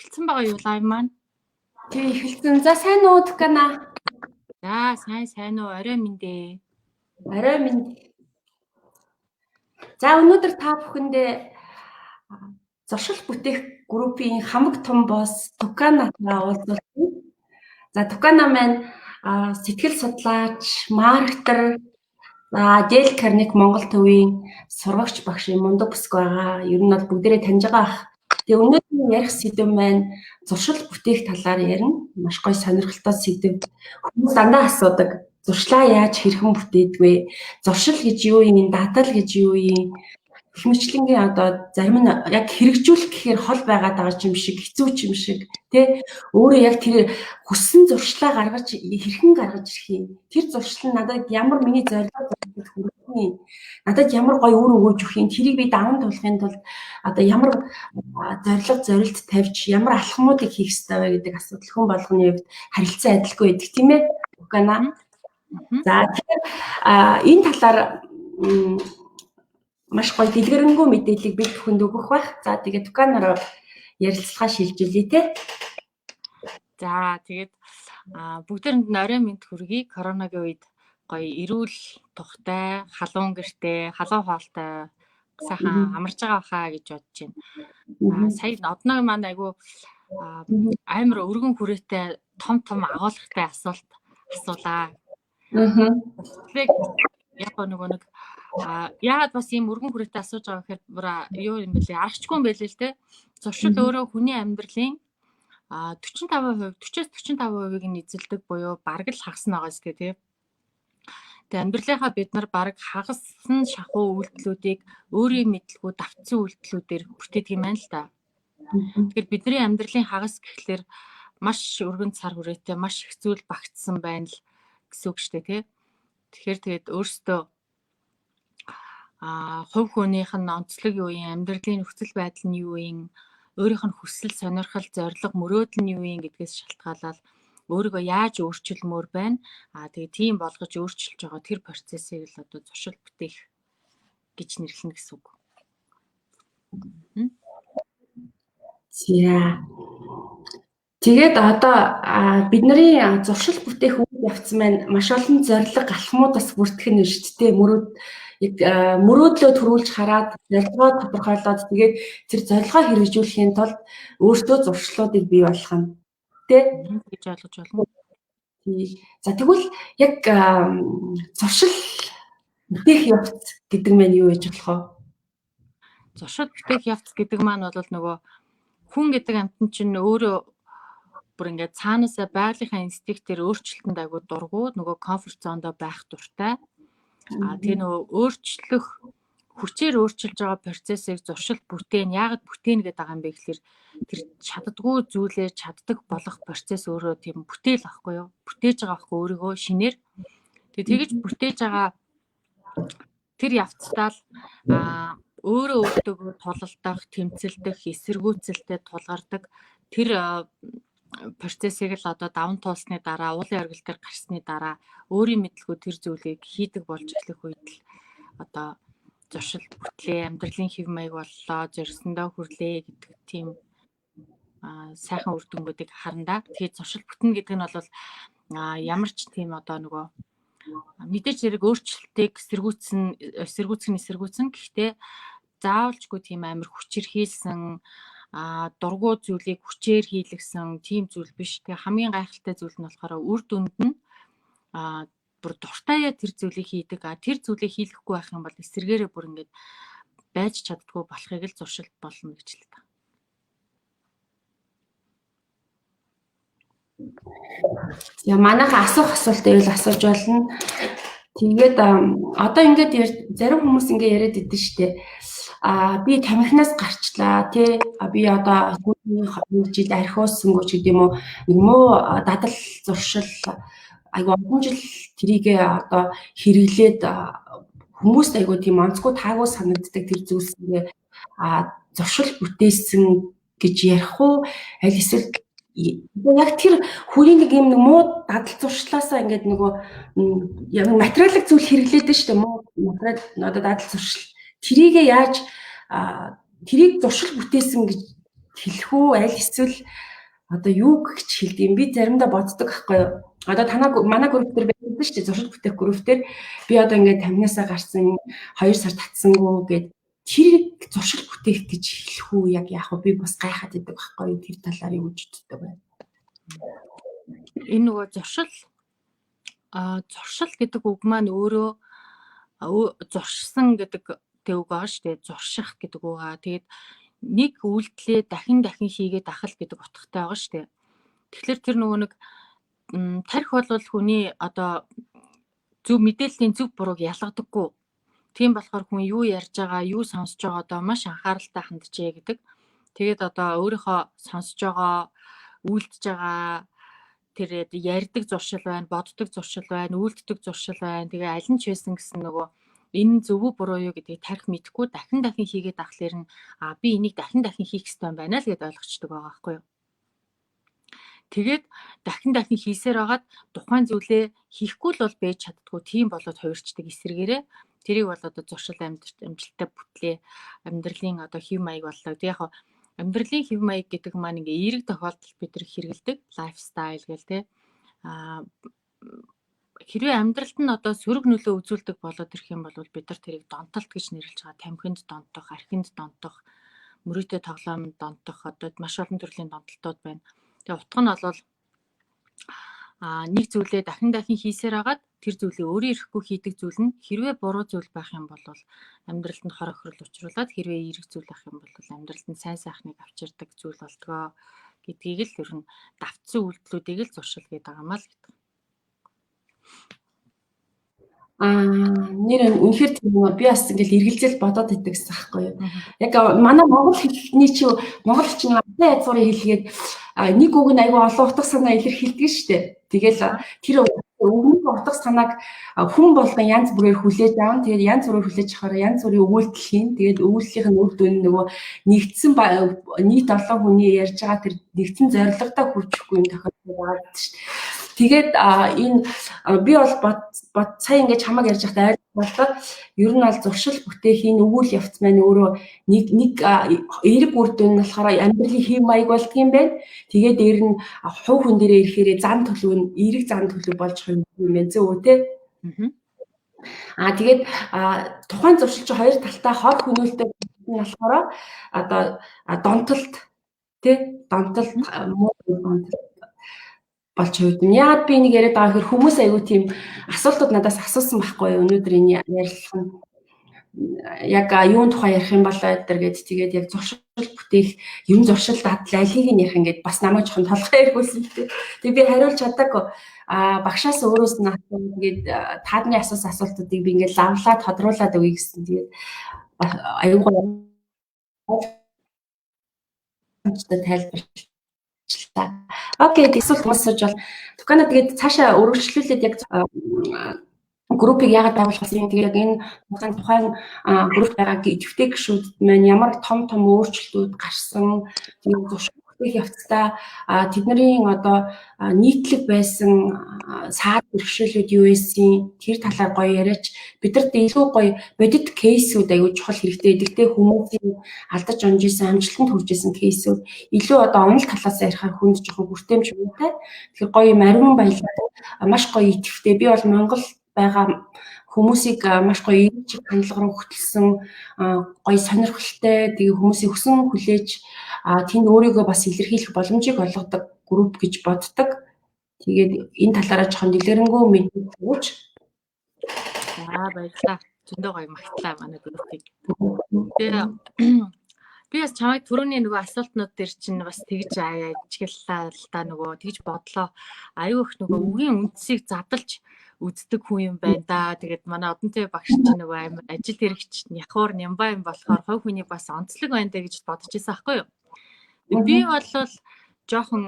Эхэлсэн байгаа юу live маань? Тий, эхэлсэн. За, сайн уу, Тукана? За, сайн сайн уу, орой минь дээ. Орой минь. За, өнөөдөр та бүхэндээ зуршил бүтээх группийн хамаг том босс Туканатай уулзуулна. За, Тукана маань сэтгэл судлаач, маркетер, за, Дэл Карник Монгол төвийн сургагч багш мундаг бүсг байгаа. Ер нь бол бүгдээрээ таньж байгаа ах. Тэгээ өнөөдрийн ярих сэдэв маань зуршил бүтээх талаар ярина. Маш гоё сонирхолтой сэдэв. Хүмүүс дандаа асуудаг. Зуршлаа яаж хэрхэн бүтээдэг вэ? Зуршил гэж юу юм? Датал гэж юу юм? Гэх мэтлэнгийн одоо зарим нь яг хэрэгжүүлэх гэхээр хол байгаад байгаа юм шиг, хэцүү юм шиг, тий, өөрөө яг тэр хүссэн зуршлаа гаргаж, хэрхэн гаргаж ирэх юм? Тэр зуршил нь надад ямар, миний зорилго хүрэх юм? Надад ямар гоё үр өгөөж өгөх юм? Тэрийг би даван туулахын тулд одоо ямар зорилго, зорилт тавьж, ямар алхмуудыг хийх ёстой вэ гэдэг асуудал хүн болгоны хувьд харилцан адилгүй байдаг, тийм ээ. Угана. За, тэгэхээр энэ талаар маш гоё дэлгэрэнгүй мэдээллийг бид бүхэнд өгөх байх. За, тэгээд Туканараа ярилцлага шилжүүлье те. За, тэгээд бүгдээрэнд нь орой мэнд хүргэе. Коронагийн үед гоё эрүүл тухтай, халуун гэртээ, халуун хоолтой сайхан амарч байгаа хаа гэж бодож байна. Сая одноо маань айгу амар өргөн хүрээтэй том том агуулгатай асуулт асуулаа. Тэгэхээр яг нөгөө нэг яагаад бас ийм өргөн хүрээтэй асууж байгаа гэхээр бүр юу юм бэлээ, аргачгүй юм байлээ л те. Зуршил өөрөө хүний амьдралын 45%, 40-аас 45%-ыг нь эзэлдэг буюу бараг л хагас нь байгаа зү, тий. Тэгээ амьдралынхаа бид нар бараг хагас нь шахуу үйлдэлүүдийг өөрийн мэдлгүй давтсан үйлдэлүүдээр бүтээдэг юм байна л да. Тэгэхээр бидний амьдралын хагас гэхлээр маш өргөн цар хүрээтэй, маш их зүйл багтсан байна л гэсэн үг шүү дээ, тий. Тэгэхээр тэгээд өөрсдөө хувь хүнийх нь онцлог юу юм, амьдралын нөхцөл байдал нь юу юм, өөрийнх нь хүсэл, сонирхол, зорилго, мөрөөдөл нь юу юм гэдгээс шалтгаалаад өөрийгөө яаж өөрчилмөр байна. Тэгээ тийм болгож өөрчилж байгаа тэр процессыг л одоо зуршил бүтээх гэж нэрлэнэ гэсэн үг. За. Тэгээд одоо бидний зуршил бүтээх үйл явц маань маш олон зорилго, алхмууд бас бүртгэх нь шүү дээ. Мөрөөд, яг мөрөөдлөө төрүүлж хараад, зорилгоо тодорхойлоод, тэгээд тэр зорилгоо хэрэгжүүлэхийн тулд өөртөө зуршлуудыг бий болгох нь, тэ, гэж ойлгож байна. Тий. За, тэгвэл яг зуршил бүтээх явц гэдэг маань юу гэж болох вэ? Зуршил бүтээх явц гэдэг маань бол нөгөө хүн гэдэг амьтан чинь өөрөө бүр ингээд цаанаасаа байгалийнхаа инстинктээр өөрчлөлтөнд айгуу дургу, нөгөө comfort zone-доо байх дуртай. Тэгээ нөгөө өөрчлөх, хүчээр өөрчилж байгаа процессыг зуршил бүтээн. Яагаад бүтээн гэдэг байгаа юм бэ гэхэлэр тэр чаддаггүй зүйлээ чаддаг болох процесс өөрөө тийм бүтээл ахгүй юу? Бүтээж байгаа ахгүй өөрийгөө шинээр. Тэгээ тэгэж бүтээж байгаа тэр явцдаа л өөрөө өөртөө тулалдах, тэмцэлдэх, эсэргүүцэлтэй тулгардаг тэр процессыг л одоо даван туулсны дараа, уулын оргил дээр гарсны дараа өөрийн мэдлгүй тэр зүйлийг хийдэг болж эхлэх үед л одоо зуршил бүтлээ, амьдралын хэв маяг боллоо, зорьсондоо хүрлээ гэдэг тийм сайхан үр дүнгуудыг харна. Тэгэхээр зуршил бүтнэ гэдэг нь бол ямар ч тийм одоо нөгөө мэдээж хэрэг өөрчлөлтийг эсэргүүцсэн, эсэргүүцэх нь эсэргүүцэн, гэхдээ заавалчгүй тийм амар хүчирхийлсэн, дургу зүйлийг хүчээр хийлгсэн тийм зүйл биш. Тэгээ хамгийн гайхалтай зүйл нь болохоор үр дүнд нь бүр дуртайя тэр зүйлийг хийдэг. Тэр зүйлийг хийлгэхгүй байх юм бол эсэргээрээ бүр ингээд байж чаддгүй болохыг л зуршил болно гэж л та. За, манайха асуух асуулт байвал асууж болно. Тэгээд одоо ингээд зарим хүмүүс ингээд яриад идэв штэ. Би тамхинаас гарчлаа, тий, би одоо нэг жил архиуссангүй ч гэдэм үү, нэг муу дадал зуршил айгу олон жил тэрийгээ одоо хэрэглээд хүмүүст айгу тийм онцгүй таагүй санагддаг тэр зүйлсээ зуршил бүтээсэн гэж ярих уу, аль эсвэл яг тэр хүний нэг юм нэг муу дадал зуршлаасаа ингээд нөгөө яг материалын зүйл хэрэглээд шүү дээ, муу материал одоо дадал зуршил тэрийгээ яаж тэрийг зуршил бүтээсэн гэж хэлэх үү, аль эсвэл одоо юу гэж хэлдэг юм, би заримдаа боддог байхгүй юу? Одоо танаа манай групп дээр байсан шүү дээ, зуршил бүтээх групп дээр би одоо ингээд тамхинаасаа гарсан 2 сар татсангүй гээд тэр зуршил бүтээх гэж хэлэх үү, яг яах вэ? Би бас гайхаад идэг байхгүй юу? Тэр талаар юу гэж боддог вэ? Энэ нөгөө зуршил зуршил гэдэг үг маань өөрөө зуршсан гэдэг тэг үг байгаа шүү дээ. Зурших гэдэг үг аа. Тэгээд нэг үйлдэлээ дахин дахин хийгээд ахал гэдэг утгатай байгаа шүү дээ. Тэгэхээр тэр нөгөө нэг тарих бол хүний одоо зөв мэдээллийн зөв бурууг ялгадаггүй. Тийм болохоор хүн юу ярьж байгаа, юу сонсож байгаа одоо маш анхааралтай ханджээ гэдэг. Тэгээд одоо өөрийнхөө сонсож байгаа, үйлдэж байгаа тэр ярьдаг зуршил байна, боддог зуршил байна, үйлддэг зуршил байна. Тэгээ аль нь ч байсан гэсэн нөгөө энэ зөв үү буруу юу гэдгийг тарих мэдэхгүй дахин дахин хийгээд ахлаар нь а би энийг дахин дахин хийх ёстой юм байна л гэдээ ойлгочдөг байгаа байхгүй юу. Тэгээд дахин дахин хийсээр байгаад тухайн зүйлээ хийхгүй л бол байж чаддгүй, тийм болоод хувирчдаг эсрэгээрээ тэрийг бол одоо зуршил амжилттай бүтлээ, амьдралын одоо хэв маяг боллоо. Тэг яг амьдралын хэв маяг гэдэг маань ингээ эерэг тохиолдолд бид нар хэрэгэлдэг lifestyle гэл те. А хэрвээ амьдралд нь одоо сөрөг нөлөө үзүүлдэг болоод ирэх юм бол бид нар тэрийг донтолт гэж нэрлэж байгаа. Тамхинд донтох, архинд донтох, мөрөөдөө тоглоомд донтох, одоо маш олон төрлийн донтолтууд байна. Тэгээ утга нь бол нэг зүйлээ дахин дахин хийсээр хагаад тэр зүйлээ өөрөө ирэхгүй хийдэг зүйл нь хэрвээ буруу зүйл байх юм бол амьдралд нь хор хохирол учруулад, хэрвээ эерэг зүйл байх юм бол амьдралд нь сайн сайхныг авчирдаг зүйл болдгоо гэдгийг л ер нь давтсан үйлдэлүүдийг л зуршил гэдэг байгаа маа л гэдэг. Нэр үнэхээр тийм үү, би бас ингээл эргэлзэл бодоод идэг гэсэн аахгүй юу. Яг манай монгол хэлний чи монгол чинь албан язгуурын хэлгээд нэг үг нь айгүй олон утга санаа илэрхийлдэг шүү дээ. Тэгэл тэр үгний утга санааг хүн болгон янз бүрээр хүлээж авна. Тэгээд янз бүрээр хүлээж авахаар янз бүрийн өгүүлдэл хийн. Тэгээд өгүүллийнх нь үр дүн нөгөө нэгдсэн нийт олон хүний ярьж байгаа тэр нэгдсэн зорилгодоо хүрчихгүй юм тохиолдол байгаа гэдэг шүү дээ. Тэгээд энэ би бол бод сая ингэж хамаг ярьж байхдаа ойлголоо. Ер нь бол зуршил бүтээх энэ өгүүл явц маань өөрөө нэг нэг эерэг үр дүн нь болохоор амьдралын хэв маяг болдго юм байна. Тэгээд дээр нь хувь хүн дээрээ ирэхээрээ зан төлөв нь эерэг зан төлөв болж байгаа юм байна. Зөв үү те? Тэгээд тухайн зуршил чи хоёр талтай хор хөнөөлтэй нь болохоор одоо донтолт те, донтолт муу донтолт болж хувьд. Яагаад би энийг яриад байгаа гэхээр хүмүүс аягүй тийм асуултууд надаас асуусан байхгүй юу? Өнөөдөр энэ ярилцлага нь яг юун тухай ярих юм болоо эдэр гээд тэгээд яг зуршил бүтээх юм зуршил дадлал алийг нь ярих ингээд бас намайг жоохон толгой эргүүлсэн л дээ. Тэгээд би хариулж чадаагүй. Багшаас өөрөөс нь асуу, тэгээд таадны асуусан асуултуудыг би ингээд лавлаад тодруулаад өгье гэсэн. Тэгээд аюу гоё тайлбарлаа. Окей, эсвэл асууж бол Тукана тэгээд цаашаа өргөжлүүлээд яг группийг яагаад байгуулах болсон юм, тэгээд яг энэ тухайн групп байгаа идэвхтэй гишүүдэд маань ямар том том өөрчлөлтүүд гарсан, тэгээд зуршил бүтээх явцдаа тэдний одоо нийтлэг байсан саад бэрхшээлүүд юу байсан, тэр талаар гоё яриач. Бидэрт илүү гоё бодит кейсүүд аюу чухал хэрэгтэй. Гэхдээ хүмүүсийн алдаж унжсэн, амжилтанд хүрч исэн кейсүүд илүү одоо онол талаас ярихаар хүнд жоохон хүртээмж муутай. Тэгэхээр гоё юм ариун баялаг маш гоё идэвхтэй. Би бол Монгол байгаа хүмүүсийг маш гоё эерэг чиг хандлага руу хөтөлсөн, гоё сонирхолтой, тэгээ хүмүүсийн хүсэн хүлээж тэнд өөрийгөө бас илэрхийлэх боломжийг олгодог групп гэж боддог. Тэгээд энэ талаараа жоохон дэлгэрэнгүй мэдээлэл өгөөч. За, баярлалаа. Зөндөө гоё магтлаа манай группийг. Тэгээ би бас чамайг түрүүний нөгөө асуултнууд дээр чинь бас тэгж ажиглалаа л да, нөгөө тэгж бодлоо. Аюу их нөгөө үгийн үндсийг задалж үздэг хүн юм байна да. Тэгээд манай Одонтой багш чинь нөгөө амар ажил хэрэгч няхуур нямбай юм болохоор хувь хүний бас онцлог байна даа гэж бодож байсан аахгүй юу. Би бол жоохон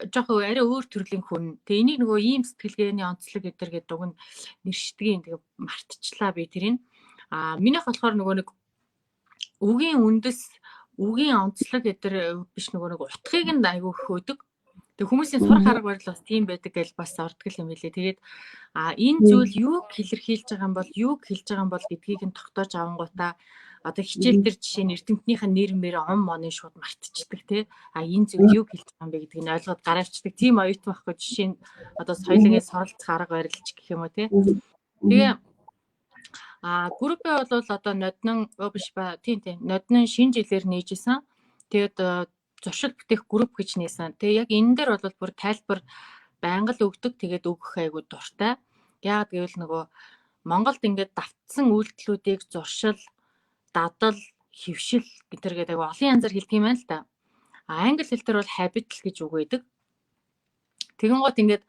жоохон арай өөр төрлийн хүн. Тэгээ энийг нөгөө ийм сэтгэлгээний онцлог гэдэр гэдэг уг нь нэршдгийн, тэгээ мартчихлаа би тэрийг. Минийх болохоор нөгөө нэг үгийн үндэс, үгийн онцлог гэдэр биш, нөгөө нэг утгыг нь айгүй хөөдөг. Тэг хүмүүсийн сурах арга барил бас тийм байдаг гэж бас ордог юм билээ. Тэгээд энэ зүйл юуг илэрхийлж байгаа юм бол, юуг хэлж байгаа юм бол гэдгийг нь тогтоож авангуудаа Одоо хичээл дээр жишээ нь эрдэмтнийхээ нэр мэр он моныг шууд мартчихдаг тий. А энэ зүйл юу хэлж байгаа юм бэ гэдгийг нь ойлгоод гараа авчдаг. Тийм оюутан байхгүй жишээ нь одоо соёлын суралцах арга барилч гэх юм уу тий. Тэгээ группээ бол одоо ноднон биш ба тийм тийм ноднон шинэ жилээр нээжсэн. Тэгээд зуршил бүтээх групп гэж нээсэн. Тэгээ яг энэ дээр бол бүр тайлбар байнга л өгдөг. Тэгээд өгөх айгу дуртай. Яагаад гэвэл нөгөө Монголд ингээд давтсан үйлдэлүүдийг зуршил, дадал, хөвшил гэтэр гэдэг олон янзаар хэлдэг юм байна л да. А англи хэл дээр бол habit л гэж үг байдаг. Тэгэн гот ингээд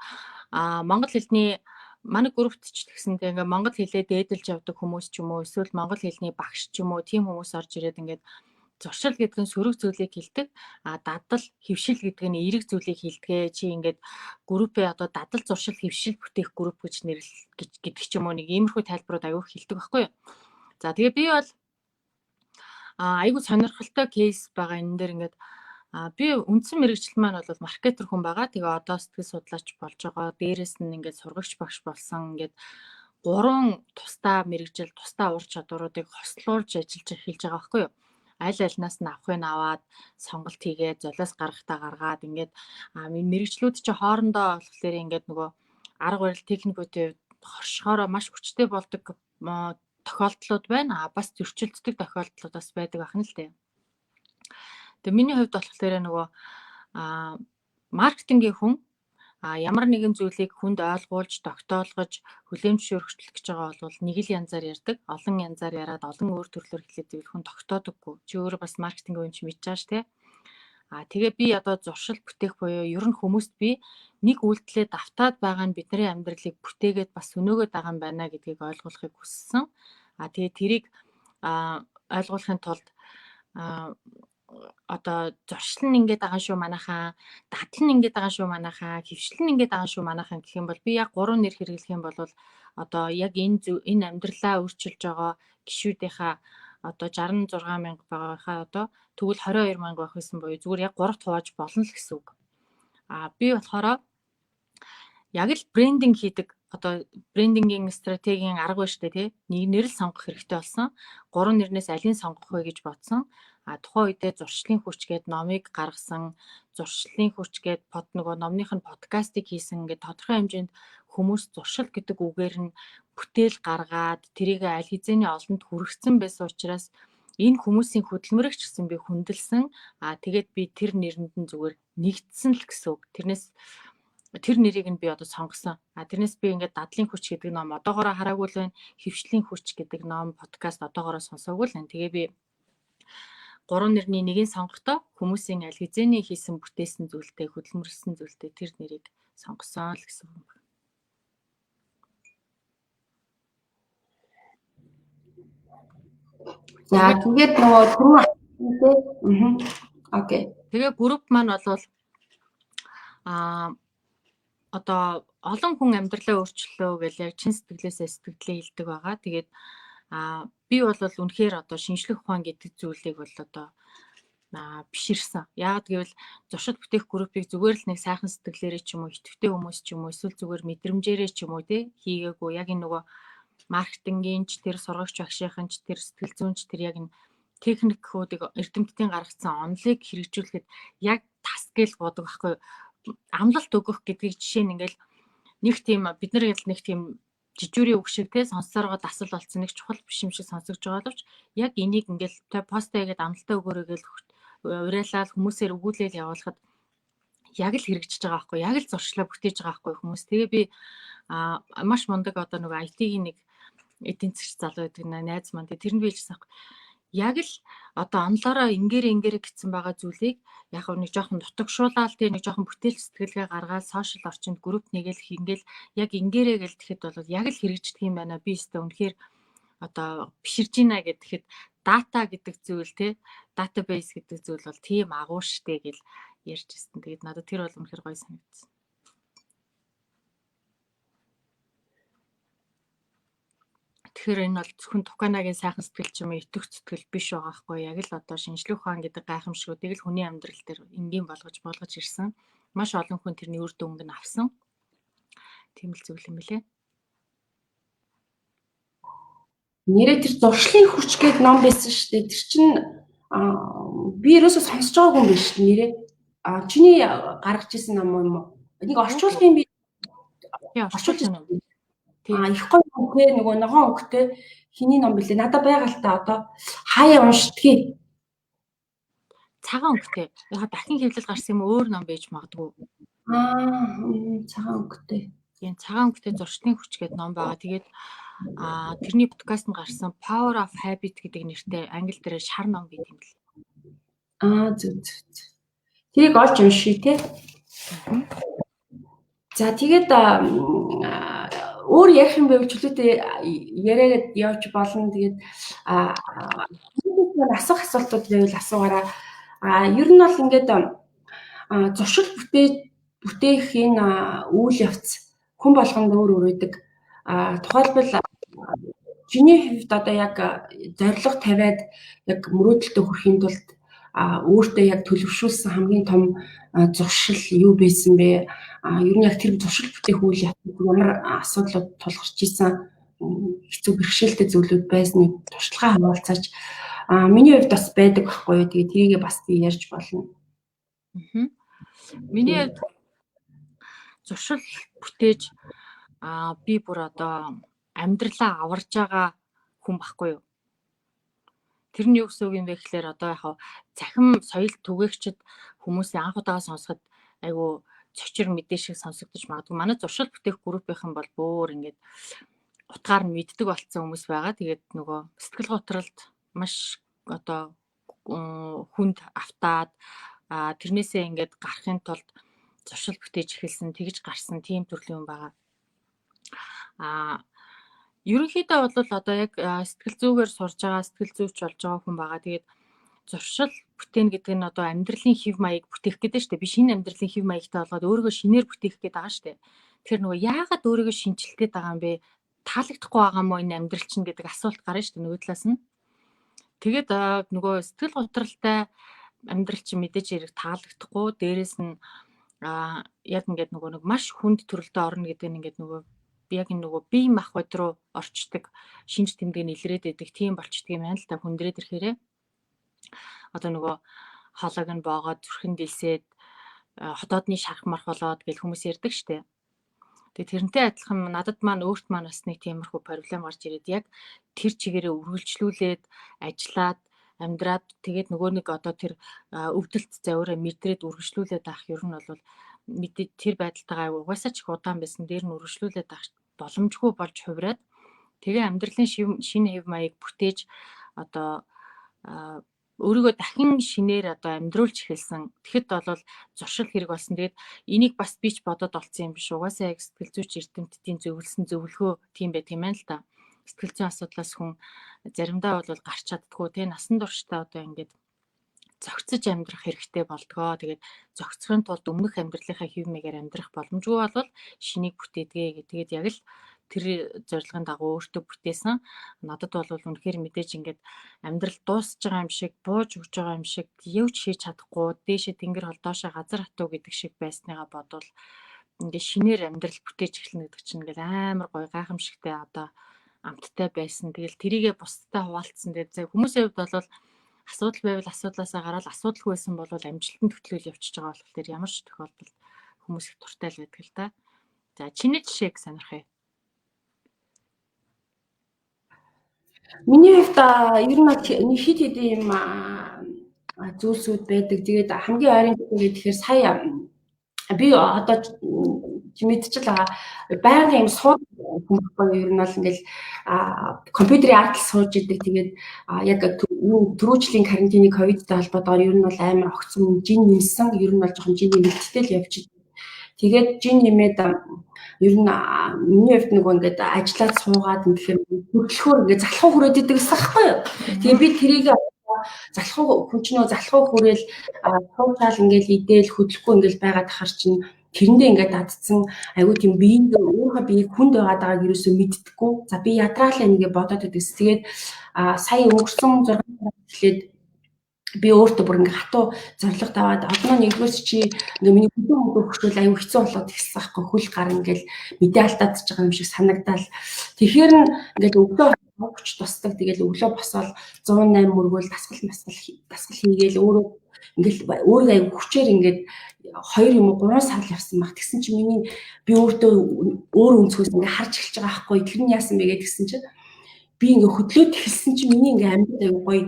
монгол хэлний манай группт ч тэгсэн тэгээ ингээд монгол хэлээ дээдэлж явдаг хүмүүс ч юм уу эсвэл монгол хэлний багш ч юм уу тийм хүмүүс орж ирээд ингээд зуршил гэдэг нь сөрөг зүйлийг хэлдэг. А дадал, хөвшил гэдэг нь эерэг зүйлийг хэлдэгэ. Чи ингээд группээ одоо дадал, зуршил, хөвшил бүтээх групп гэж нэрлэл гэж гэдэг ч юм уу нэг иймэрхүү тайлбарууд аягүй хэлдэг байхгүй юу. За тэгээ би бол айгүй сонирхолтой кейс байгаа энэ дээр ингээд би үндсэн мэргэжил маань бол маркетер хүн байгаа. Тэгээ одоо сэтгэл судлаач болж байгаа. Дээрээс нь ингээд сургагч багш болсон. Ингээд гурван тусдаа мэргэжил, тусдаа ур чадваруудыг хослуулж ажиллаж эхэлж байгаа байхгүй юу? Аль альнаас нь авахыг нь аваад сонголт хийгээд золиос гаргахтаа гаргаад ингээд мэргэжлүүд чи хоорондоо болохоор ингээд нөгөө арга барил техникүүдийн хоршихоороо маш хүчтэй болдог тохиолдлууд байна. А бас зөрчилддөг тохиолдлууд бас байдаг ахна л дээ. Тэгээ миний хувьд болохоор нөгөө маркетингийн хүн ямар нэгэн зүйлийг хүнд ойлгуулж, тогтоолгож, хүлээн зөвшөөрөгчлөх гэж байгаа бол нэг л янзаар ярьдаг. Олон янзаар яриад олон өөр төрлөөр хэлээд байвал хүн тогтоодоггүй. Чи өөрөө бас маркетингийн юм чи мэдж байгаа ш тэ. Тэгээ би одоо зуршил бүтээх буюу ер нь хүмүүст би нэг үйлдэлээ давтаад байгаа нь бидний амьдралыг бүтээгээд бас өнөөгөөд байгаа юм байна гэдгийг ойлгуулахыг хүссэн. Тэгээ тэрийг ойлгуулахын тулд одоо зуршил нь ингээд байгаа шүү манайхаа, дадал нь ингээд байгаа шүү манайхаа, хөвшил нь ингээд байгаа шүү манайхаа гэх юм бол би яг гурван нэр хэрэглэх юм бол одоо яг энэ энэ амьдралаа өөрчилж байгаа гишүүдийнхаа одоо 66 мянга байгаагаа одоо тэгвэл 22 мянга байх байсан буюу зүгээр яг гуравт хувааж болно л гэсэн үг. Би болохоор яг л брендинг хийдэг одоо брендингийн стратегийн арга байна шүү дээ тий. Нэг нэр л сонгох хэрэгтэй болсон. Гурван нэрнээс алийг сонгох вэ гэж бодсон. Тухайн үедээ зуршлын хүч гээд номыг гаргасан, зуршлын хүч гээд под нөгөө номных нь подкастыг хийсэн ингээд тодорхой хэмжээнд хүмүүс зуршил гэдэг үгээр нь бүтээл гаргаад тэрийг аль хэзээний олонд хүргэсэн байсан учраас энэ хүмүүсийн хөдөлмөрийг ч гэсэн би хүндэлсэн. Тэгээд би тэр нэрэнд нь зүгээр нэгдсэн л гэсэн үг. Тэрнээс тэр нэрийг нь би одоо сонгосон. Тэрнээс би ингээд дадлын хүч гэдэг ном одоогоороо хараагүй л байна. Хөвшлийн хүч гэдэг ном подкаст одоогоороо сонсоогүй л байна. Тэгээ би гурван нэрний нэгийг сонгохдоо хүмүүсийн аль хэзээний хийсэн бүтээсэн зүйлтэй хөдөлмөрлсөн зүйлтэй тэр нэрийг сонгосон л гэсэн үг. За тэгээд нөгөө түрүү окей. Тэгээ групп маань бол одоо олон хүн амьдралаа өөрчлөлөө гэж яг чин сэтгэлээсээ сэтгэлээ хэлдэг байгаа. Тэгээд би бол үнэхээр одоо шинжлэх ухаан гэдэг зүйлийг бол одоо биширсэн. Яагаад гэвэл зуршил бүтээх группийг зүгээр л нэг сайхан сэтгэлээрээ ч юм уу, идэвхтэй хүмүүс ч юм уу, эсвэл зүгээр мэдрэмжээрээ ч юм уу тий хийгээгүй. Яг энэ нөгөө маркетингийн ч тэр сургагч багшийнхан ч тэр сэтгэл зүйн ч тэр яг энэ техникүүдийг эрдэмтдийн гаргацсан онолыг хэрэгжүүлэхэд яг тас гээл буудаг байхгүй. Амлалт өгөх гэдгийг жишээ нь ингээл нэг тийм бид нар нэг тийм жижүүрийн үг шиг те сонсороо дасал болсон нэг чухал биш юм шиг сонсогдож байгаа боловч яг энийг ингээл те пост хийгээд амлалтаа өгөөрэй гэл уриалаад хүмүүсээр өгүүлээл явуулахад яг л хэрэгжиж байгаа байхгүй яг л зуршлаа бүтээж байгаа байхгүй хүмүүс. Тэгээ би маш мундаг одоо нөгөө IT-ийн нэг эдийн засгч залуу байдаг найз маань тэр нь би хэлсэн байхгүй яг л одоо онлоороо ингээрэ ингээрэ гэсэн байгаа зүйлийг яг нэг жоохон дутагшуулаад тий нэг жоохон бүтээл сэтгэлгээ гаргаад сошиал орчинд групп нэгээл хингээл яг ингээрэ гэл тэгэхэд бол яг л хэрэгждэг юм байна. Би өстө үнэхээр одоо биширж гинэ гэхэд дата гэдэг зүйл тий датабейс гэдэг зүйл бол тийм агуу штэ гэл ярьж ирсэн. Тэгээд надад тэр бол үнэхээр гоё санагдсан. Тэгэхээр энэ бол зөвхөн Туканагийн сайхан сэтгэл ч юм уу итгэх сэтгэл биш байгаа хгүй яг л одоо шинжлэх ухаан гэдэг гайхамшигуудыг л хүний амьдрал дээр энгийн болгож болгож ирсэн. Маш олон хүн тэрний үр дүнг нь авсан. Тийм л зүйл юм билээ. Нэрээ тэр зуршлын хүч гээд ном байсан шүү дээ. Тэр чинь би ерөөсөө сонсож байгаагүй юм биш нэрээ. Чиний гаргаж ирсэн ном юм уу? Нэг орчуулгын би орчуулж ном. Их гоё өнгөтэй, нөгөө ногоон өнгөтэй хиний ном бэлээ. Надад байгаа л та, одоо хаяа уншдгийг. Цагаан өнгөтэй. Яг дахин хэвлэл гарсан юм, өөр ном байж магадгүй. Цагаан өнгөтэй. Тийм, цагаан өнгөтэй зуршлын хүч гэдэг ном байгаа. Тэгээд тэрний подкаст нь гарсан Power of Habit гэдэг нэртэй, англи дээр шар ном гэдэг юм бэл. Зүг зүг. Тэрийг олж уншия те. За, тэгээд өөр ярих юм байвал чөлөөтэй яриагаад явж болно. Тэгээд асуух асуултууд байвал асуугаараа. Ер нь бол ингээд зуршил бүтээх энэ үйл явц хүн болгонд өөр өөр байдаг. Тухайлбал, чиний хувьд одоо яг зорилго тавиад яг мөрөөдөлтөд хүрэхийн тулд өөртөө яг төлөвшүүлсэн хамгийн том зуршил юу байсан бэ? Ер нь яг тэр зуршил бүтээх үйл явцад ямар асуудлууд тулгарч исэн, хэцүү бэрхшээлтэй зүйлүүд байсныг туршлагаа хаваалцаач. Миний хувьд бас байдаг байхгүй юу? Тэгээ тэрийгээ бас би ярьж болно. Миний хувьд зуршил бүтээж би бүр одоо амьдралаа аварж байгаа хүн байхгүй юу? Тэр нь юу гэсэн үг юм бэ гэхлээр, одоо яг цахим соёл түгээгчид хүмүүсийн анх удаага сонсоход айгүй цочир мэдээ шиг сонсогдож магадгүй. Манай зуршил бүтээх группийнхэн бол бүр ингээд утгаар нь мэддэг болцсон хүмүүс байгаа. Тэгээд нөгөө сэтгэл готролд маш одоо хүнд автаад, тэрнээсээ ингээд гарахын тулд зуршил бүтээж эхэлсэн, тэгж гарсан тийм төрлийн юм байгаа. Ерөнхийдөө бол одоо яг сэтгэл зүйгээр сурж байгаа, сэтгэл зүйч болж байгаа хүн байгаа. Тэгээд зуршил бүтээн гэдэг нь одоо амьдралын хэв маяг бүтээх гэдэг шүү дээ. Би шинэ амьдралын хэв маягтай болгоод өөрийгөө шинээр бүтээх гэдэг байгаа шүү дээ. Тэгэхээр нөгөө яагаад өөрийгөө шинчилэх гээд байгаа юм бэ? Таалагдахгүй байгаа мó энэ амьдрал чинь гэдэг асуулт гарна шүү дээ нөгөө талаас нь. Тэгээд нөгөө сэтгэл готролтой амьдрал чинь мэдээж хэрэг таалагдахгүй. Дээрээс нь яг ингээд нөгөө нэг маш хүнд төрөлдөө орно гэдэг нь ингээд нөгөө яг энэ нөгөө бие махбод руу орчдөг шинж тэмдэг нь илрээд байдаг, тийм болчдөг юм байна л та, хүндрээд ирэхээрээ. Одоо нөгөө хоолойг нь боогоод, зүрхэн дэлсээд, хотоодны шарх марх болоод гэл хүмүүс ярьдаг штэ. Тэгээ тэрнтэй адилхан надад маань өөрт маань бас нэг тиймэрхүү проблем гарч ирээд, яг тэр чигээрээ үргэлжлүүлээд ажиллаад амьдраад, тэгээд нөгөө нэг одоо тэр өвдөлт завиураа мэдрээд үргэлжлүүлээд авах, ер нь бол мэдээ тэр байдалтайгаа угаасаа ч их удаан байсан, дээр нь үргэлжлүүлээд авах боломжгүй болж хувраад, тэгээ амьдралын шинэ хэв маяг бүтээж, одоо өөрийгөө дахин шинээр одоо амьдруулж эхэлсэн. Тэгэхэд бол зуршил хэрэг болсон. Тэгээд энийг бас би ч бодоод олцсон юм биш. Угаасаа яг сэтгэл зүйч эрдэмтдийн зөвлөсөн зөвлөгөө тийм байдаг юм байна л да. Сэтгэл зүйн асуудлаас хүн заримдаа бол гарч чаддаггүй, те, насан туршдаа одоо ингээд зохицож амьдрах хэрэгтэй болдгоо. Тэгээд зохицохын тулд өмнөх амьдралынхаа хэв маягаар амьдрах боломжгүй бол шинийг бүтээдэг гэ. Тэгээд яг л тэр зорилгын дагуу өөртөө бүтээсэн. Надад бол үнэхээр мэдээж ингээд амьдрал дуусж байгаа юм шиг, бууж өгч байгаа юм шиг, явж хийж чадахгүй, дээшээ тэнгэр хол, доошоо газар хатуу гэдэг шиг байсныгаа бодвол ингээд шинээр амьдрал бүтээж эхэлнэ гэдэг чинь ингээд амар гоё гайхамшигтай, одоо амттай байсан. Тэгэл тэрийгэ бусдтай хуваалцсан. Тэгээд за, хүмүүсийн хувьд бол асуудал байвал асуудлаасаа гараад, асуудалгүй байсан бол амжилтанд хөтлөөл явчихж байгаа болохоор ямар ч тохиолдолд хүмүүс их дуртай л байдаг л та. За, чиний жишээг сонирхъя. Миний хувьд ер нь нэг хит хэдэн юм зүйлсүүд байдаг. Тэгээд хамгийн ойрын гэхээр сая би одоо чи мэдчихэл байгаа. Байнгын юм сууд хүн байхгүй, ер нь бол ингээл компьютерийн ард л сууж идэг. Тэгээд яг түрүү жилийн карантины ковидтай холбоотойгоор ер нь бол амар огцон жин нэмсэн. Ер нь бол жоохон жин нэмэлттэй л явж идэг. Тэгээд жин нэмээд ер нь миний хувьд нөгөө ингээд ажиллаад суугаад ингэхээр хөдлөхөөр ингээд залхуу хүрээд идэг гэсэн байхгүй юу. Тэгээд би тэрийг залхуу хүн чинь нөгөө залхуу хүрээл суучаал ингээл идээл хөдлөхгүй ингээл байгаад тахар чинь тэрэндээ ингээд дадцсан, айгүй тийм биеийг, өөрийнхөө биеийг хүнд байгаад байгааг ерөөсөө мэддэггүй. За, би ядраалаа нэгэ бодоод байдаг. Тэгээд сая өнгөрсөн 6 сараас эхлээд би өөртөө бүр ингээ хатуу зорилго тавиад, одоо нэгдүгээр чи ингээ миний хөдөө мөдөө хөшөөл аюу хэцүү болоод эхэлсэн байхгүй, хөл гар ингээл мэдээ алдаад байгаа юм шиг санагдаал. Тэгэхээр нь ингээл өглөө хүч тусдаг. Тэгэл өглөө босоод 108 мөргөөл дасгал масгал дасгал хийгээл өөрөө ингээл өөрийгөө аяг хүчээр ингээд 2 юм уу 3 сар л явсан баг. Тэгсэн чинь миний би өөртөө өөр өнцгөөс ингээ харж эхэлж байгаа байхгүй. Тэр нь яасан бэ гэсэн чинь би ингээ хөдлөөд эхэлсэн чинь миний ингээ амьд аяг гоё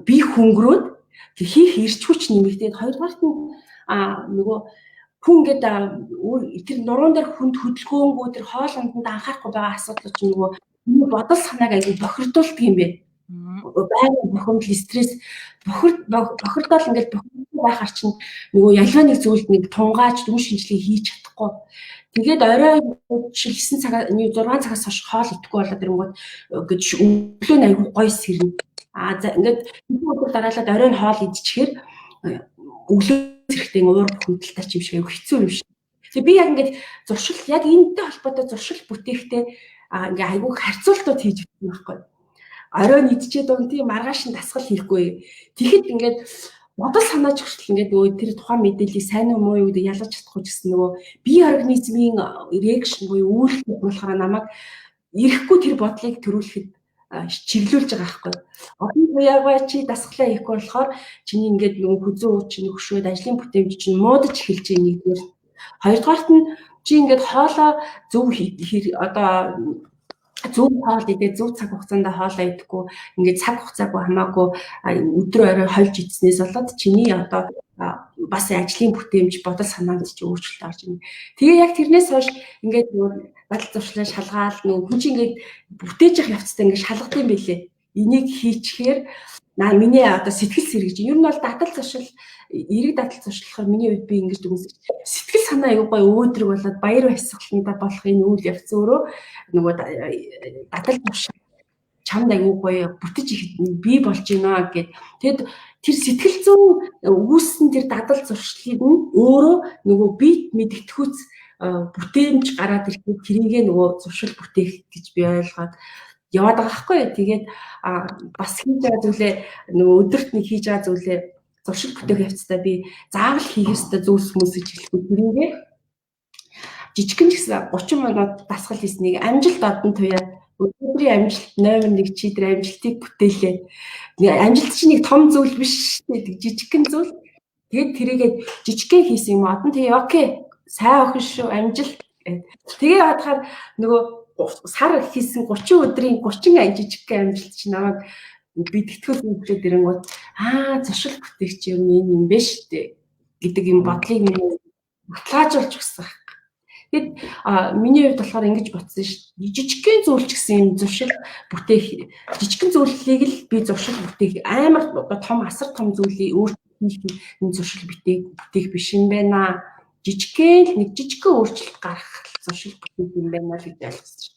би хөнгөрөөд тэг хийх эрч хүч нэмэгдээд, хоёрдугаарт нь нөгөө хүн ингээд тэр нуруунд дээр хүнд хөдөлгөөнгүү, тэр хоол унданд анхаарахгүй байгаа асуудал чинь нөгөө бодол санааг аягүй бохирдуулдаг юм бэ. Байнга бухимдал, стресс, бохирдол ингээд бохирдол байхаар чинь нөгөө ялгаа нэг зүйлд нэг тунгааж дүн шинжилгээ хийж чадахгүй. Тэгээд орой жишээл 9 цагаас 6 цагаас хойш хоол идэхгүй болоод ирэнгүүт ингээд өглөө нь аягүй гоё сэрнэ. А за, ингээд нэг өдөр дараалаад орой нь хоол идчихээр өглөө сэрэхдээ уур бухимдалтай ч юм шиг аягүй хэцүү юм шиг. Тэгээ би яг ингээд зуршил, яг энэтэй холбоотой зуршил бүтээхдээ ингээ айгүй харьцуултууд хийж өгсөн байхгүй. Оройн идчихэд уун тийм маргааш нь дасгал хийхгүй. Тэгэхэд ингээд бодол санаач хүртэл ингээд нөгөө тэр тухайн мэдээллийг сайн уу муу юу гэдэг ялгаж чадахгүй ч гэсэн нөгөө бие организмын reaction буюу үйлдэл болохоор намайг ирэхгүй тэр бодлыг төрүүлэхэд чиглүүлж байгаа байхгүй. Одоо туяагаа чи дасгалаа хийхгүй болохоор чиний ингээд нөгөө хүзүү уур чинь хөшөөд ажлын бүтээмж чинь муудаж эхэлж байна нэгдүгээр. Хоёрдугаарт нь чи ингээд хоолоо зөв одоо зөв хоол идээ, зөв цаг хугацаанд хоолоо идэхгүй, ингээд цаг хугацаагүй хамаагүй өдрөө орой хольж идснээс болоод чиний одоо бас ажлын бүтээмж, бодол санаанд чи өөрчлөлт орж ирнэ. Тэгээ яг тэрнээс хойш ингээд нөгөө бодол зуршлаа шалгаал, нөгөө хүн чинь ингээд бүтээж явах явцдаа ингээд шалгад юм билээ. Энийг хийчихээр наа миний одоо сэтгэл сэргэж. Ер нь бол дадал зуршил, эерэг дадал зуршлахаар миний хувьд би ингэж дүгнсэн. Сэтгэл санаа аюу гой өөдрөг болоод баяр баясгалантай болох энэ үйл явц өөрөө нөгөө дадал зуршил чамд аюу гоё бүтэж бий болж байна гэд. Тэгэд тэр сэтгэл зүйн үүссэн тэр дадал зуршлыг нь өөрөө нөгөө бие мэдгэдэгхүйц бүтээмж гараад ирэхэд тэрийгээ нөгөө зуршил бүтээх гэж би ойлгоод яваад байгаа байхгүй. Тэгээд бас хийж байгаа зүйлээ, нөгөө өдөрт нэг хийж байгаа зүйлээ зуршил бүтээх явцдаа би заавал хийх ёстой зүйлс хүмүүс гэж хэлэхгүй, тэрийгээ жижигхэн ч гэсэн 30 минут дасгал хийснийг амжилт одон туяад өдрийн амжилт номер 1 чи тэр амжилтыг бүтээлээ. Амжилт чинь нэг том зүйл биш шүү дээ. Жижигхэн зүйл. Тэгээд тэрийгээ жижигхэн хийсэн юм одон тэгээ okay, сайн охин шүү, амжилт. Тэгээ бодохоор нөгөө сар хийсэн 30 өдрийн 30 жижигхэн амжилт чинь намайг би тэтгэл үнэхээр ирэнгүүт зуршил бүтээгч юм энэ юм бэ шүү дээ гэдэг юм бодлыг миний баталгаажуулж өгсөн. Тэгэд миний хувьд болохоор ингэж бодсон шүү дээ. Жижигхэн зүйл ч гэсэн юм зуршил бүтээх, жижигхэн зүйлийг л би зуршил бүтээх, амар том асар том зүйлийг өөр хийх энэ зуршил бүтээх биш юм байна. Жижигхэн л нэг жижигхэн өөрчлөлт гаргах зуршил бүтээх юм байна л гэж ойлгосон шүү.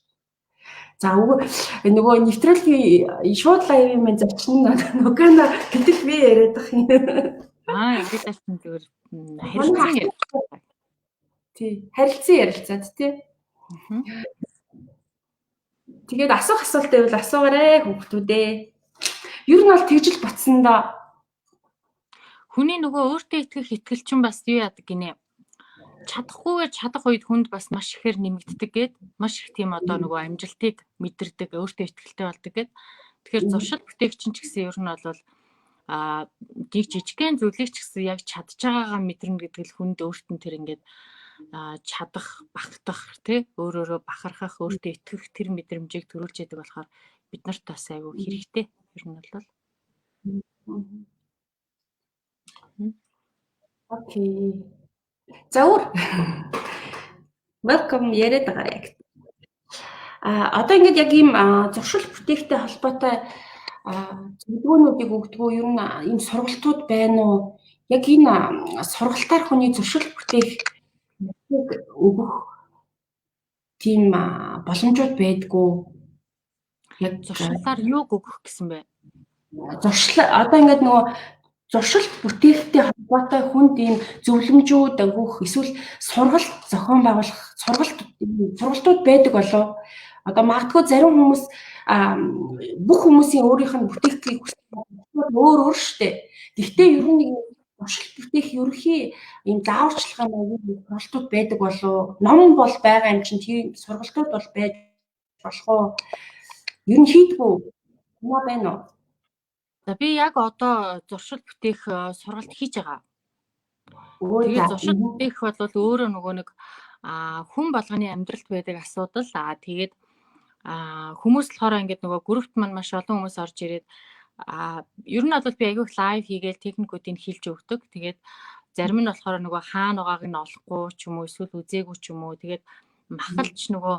За, нөгөө нэвтрүүлгийн шууд live ын маань зочин Ногана гэтэл би яриад ах юм. Ингэж альсан зүгээр харилцан ярилцаа. Тий, харилцан ярилцаад тий. Тэгээд асуух асуулт байвал асуугаарай, хүүхдүүдээ. Ер нь бол тэгж л ботсон доо. Хүний нөгөө өөртөө итгэх итгэл чинь бас юу яадаг гинэ. Чадахгүйгээр чадах үед хүнд бас маш ихээр нэмэгддэг гээд, маш их тийм одоо нөгөө амжилтыг мэдэрдэг, өөртөө итгэлтэй болдог гээд. Тэгэхээр зуршил бүтээгч чинь ч гэсэн ер нь бол нэг жижигхэн зүйлийг ч гэсэн яг чадж байгаагаа мэдэрнэ гэдэг л хүнд өөрт нь тэр ингээд чадах, багтах тий, өөр өөрөө бахархах, өөртөө итгэх тэр мэдрэмжийг төрүүлж яадаг болохоор бид нарт бас айгүй хэрэгтэй. Ер нь бол. Okay. За, өөр. Welcome, яриад байгаа яг. Одоо ингээд яг ийм зуршил бүтээхтэй холбоотой зөвлөгөөнүүдийг өгдөгөө, ер нь ийм сургалтууд байна уу? Яг энэ сургалтаар хүний зуршил бүтээх өгөх тийм боломжууд байдгүй. Яг зуршилаар юуг өгөх гэсэн бэ? Зуршил, одоо ингээд нөгөө зуршил бүтээхтэй холбоотой хүнд ийм зөвлөмжүүд өгөх эсвэл сургалт зохион байгуулах сургалтууд байдаг болов? Одоо магадгүй зарим хүмүүс, бүх хүмүүсийн өөрийнх нь бүтээхийг хүсэх өөр өөр штэ. Гэхдээ ер нь нэг зуршил бүтээх ерөнхий ийм зааварчилгаа маягийн сургалтууд байдаг болов? Ном бол байгаа юм чинь тийм сургалтууд бол байж болох уу? Ер нь хийдгүү юм байна уу? За би яг одоо зуршил бүтээх сургалт хийж байгаа. Тэгээд зуршил бүтээх бол өөрөө нөгөө нэг хүн болгоны амьдралд байдаг асуудал. Тэгээд хүмүүс болохоор ингээд нөгөө группт маань маш олон хүмүүс орж ирээд ер нь бол би айгүйх live хийгээл техникүүдийг хэлж өгдөг. Тэгээд зарим нь болохоор нөгөө хаана байгааг нь олохгүй ч юм уу эсвэл үзээгүй ч юм уу, тэгээд махалч нөгөө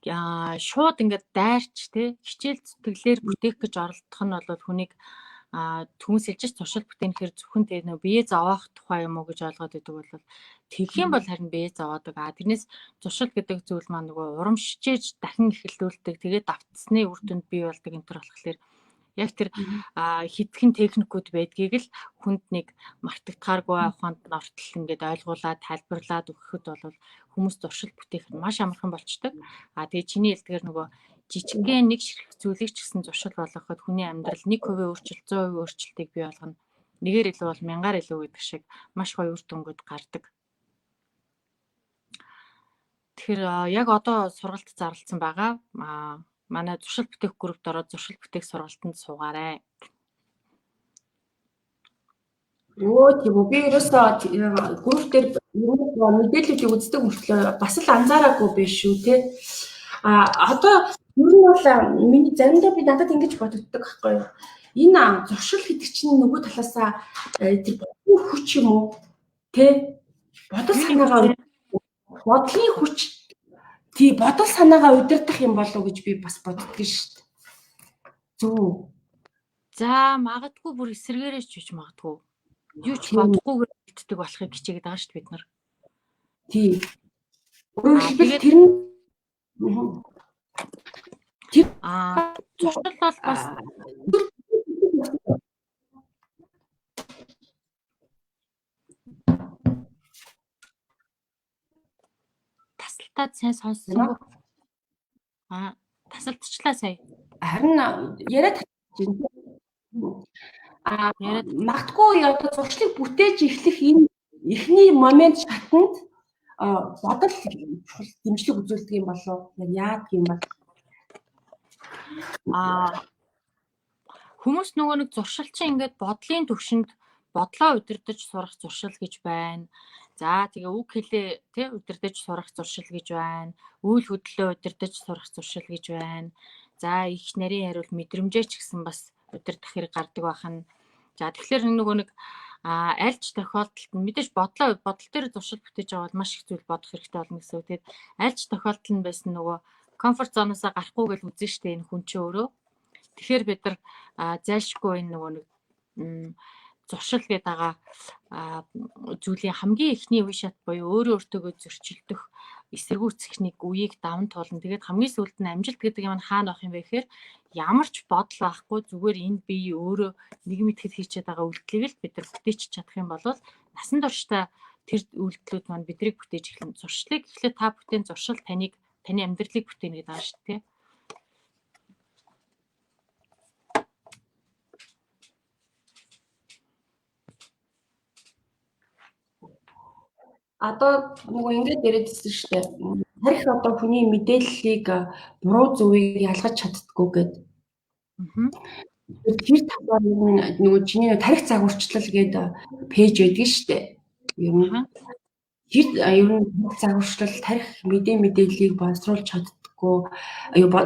шууд ингээд дайрч те хичээл зүтгэлээр бүтээх гэж оролдох нь бол хүнийг хүмүүс хэлж зуршил бүтээнэхээр зөвхөн тэгээ нөгөө бие зовоох тухай юм уу гэж ойлгоод идэг бол тэгэх юм бол харин бие зовоодог. Тэрнээс зуршил гэдэг зүйл маань нөгөө урамшижээж дахин эхэлдүүлдэг. Тэгээд давтсны үр дүнд бий болдог энэ төр болохоор яг тэр хитгэн техникүүд байдгийг л хүнд нэг мартагдахааргүй ухаанд нь ортол ингээд ойлгуулад тайлбарлаад өгөхөд бол хүмүүс зуршил бүтээх нь маш амархан болчдөг. Тэгээ чиний хэлдгээр нөгөө жижигхэн нэг ширхэг зүйлийг ч гэсэн зуршил болгоход хүний амьдрал 1% өөрчлөлт, 100% өөрчлөлтийг бий болгоно. Нэгээр илүү бол мянгаар илүү гэдэг шиг маш гоё үр дүнгууд гардаг. Тэгэхээр яг одоо сургалт зарласан байгаа. Манай зуршил бүтээх группт ороод зуршил бүтээх сургалтанд суугаарай. Өө тийм үү. Би ерөөсөө групп дээр мэдээллүүдийг үздэг мөртлөө бас л анзаараагүй биш шүү те. Одоо ер нь бол миний заримдаа би надад ингэж бодогддог байхгүй юу. Энэ зуршил гэдэг чинь нөгөө талаасаа тэр бодлын хүч юм уу? Тэ? Бодол санаагаа бодлын хүч тий бодол санаагаа удирдах юм болов уу гэж би бас боддог шүү дээ. Зөв үү? За магадгүй бүр эсрэгээрээ ч үуч магадгүй. Юу ч бодохгүйгээр үлддэг болохыг хичээгээд байгаа шүү дээ бид нар. Тий. Өөрөөр хэлбэл тэр нь зуршил бол бас тасалтаад сайн сонссонгүй. Тасалтчлаа сая. Харин яриад магадгүй одоо зуршлыг бүтээж эхлэх энэ эхний момент шатанд бодол чухал дэмжлэг үзүүлдэг юм болов яг яадаг юм бол хүмүүс нөгөө нэг зуршил чинь ингээд бодлын төвшөнд бодлоо удирдах сурах зуршил гэж байна. За тэгээ үг хэлээ тий удирдах сурах зуршил гэж байна. Үйл хөдлөлөө удирдах сурах зуршил гэж байна. За их нарийн хариул мэдрэмжээ ч гэсэн бас удирдах хэрэг гардаг байх нь. За тэгэхээр нөгөө нэг альч тохиолдолд нь мэдээж бодол дээр зуршил бүтээж байгаа бол маш их зүйл бодох хэрэгтэй болно гэсэн үг. Тэгээд альч тохиолдол нь байсан нөгөө комфорт зоноосоо гарахгүй гэж үзэн штэ энэ хүн чинь өөрөө. Тэгэхээр бид нар зайлшгүй энэ нөгөө нэг зуршил гэдэг байгаа зүйлийн хамгийн эхний үе шат буюу өөрөө өөртөөгөө зөрчилдөх эсэргүүцэх нэг үеийг даван туулна. Тэгээд хамгийн сүүлд нь амжилт гэдэг юм нь хаана байх юм бэ гэхээр ямар ч бодол байхгүй зүгээр энэ бие өөрөө нэг мэтгэд хийчихэд байгаа үйлдэлийг л бид нар бүтээч чадах юм бол насан туршдаа тэр үйлдэлүүд маань биднийг бүтээж эхэлнэ. Зуршлыг эхлээд та бүтээн зуршил таныг таны амьдралыг бүтээнэ гэдэг байгаа шүү дээ. Одоо нөгөө ингэж яриад ирсэн шүү дээ. Тарих одоо хүний мэдээллийг буруу зөвийг ялгаж чаддггүй гэдэг. Тэр талаар нөгөө чиний тарих загварчлал гэдэг пэйж байдаг шүү дээ. Ер нь тэр ер нь загварчлал тарих мэдээллийг боловсруулж чаддггүй,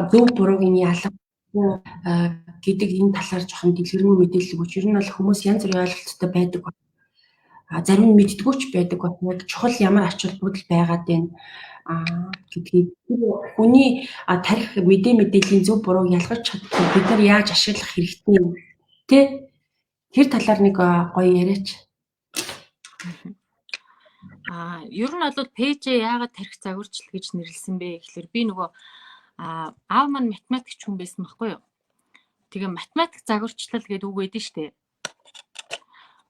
зөв бурууг нь ялгахгүй гэдэг энэ талаар жоохон дэлгэрэнгүй мэдээлэл өгч. Ер нь бол хүмүүс янз бүрийн ойлголттой байдаг. Зарим нь мэддэггүй ч байдаг. Яг чухал ямар ач холбогдол байгаад байна гэдгийг хүний тарих мэдээллийн зөв бурууг ялгаж чаддаг бид нар яаж ашиглах хэрэгтэй юм тэ тэр талаар нэг гоё яриач. Ер нь бол пэйжээ яагаад тарих загварчлал гэж нэрлсэн бэ гэхлээр би нөгөө аав маань математикч хүн байсан байхгүй юу. Тэгээ математик загварчлал гэдэг үг байдэн штэ.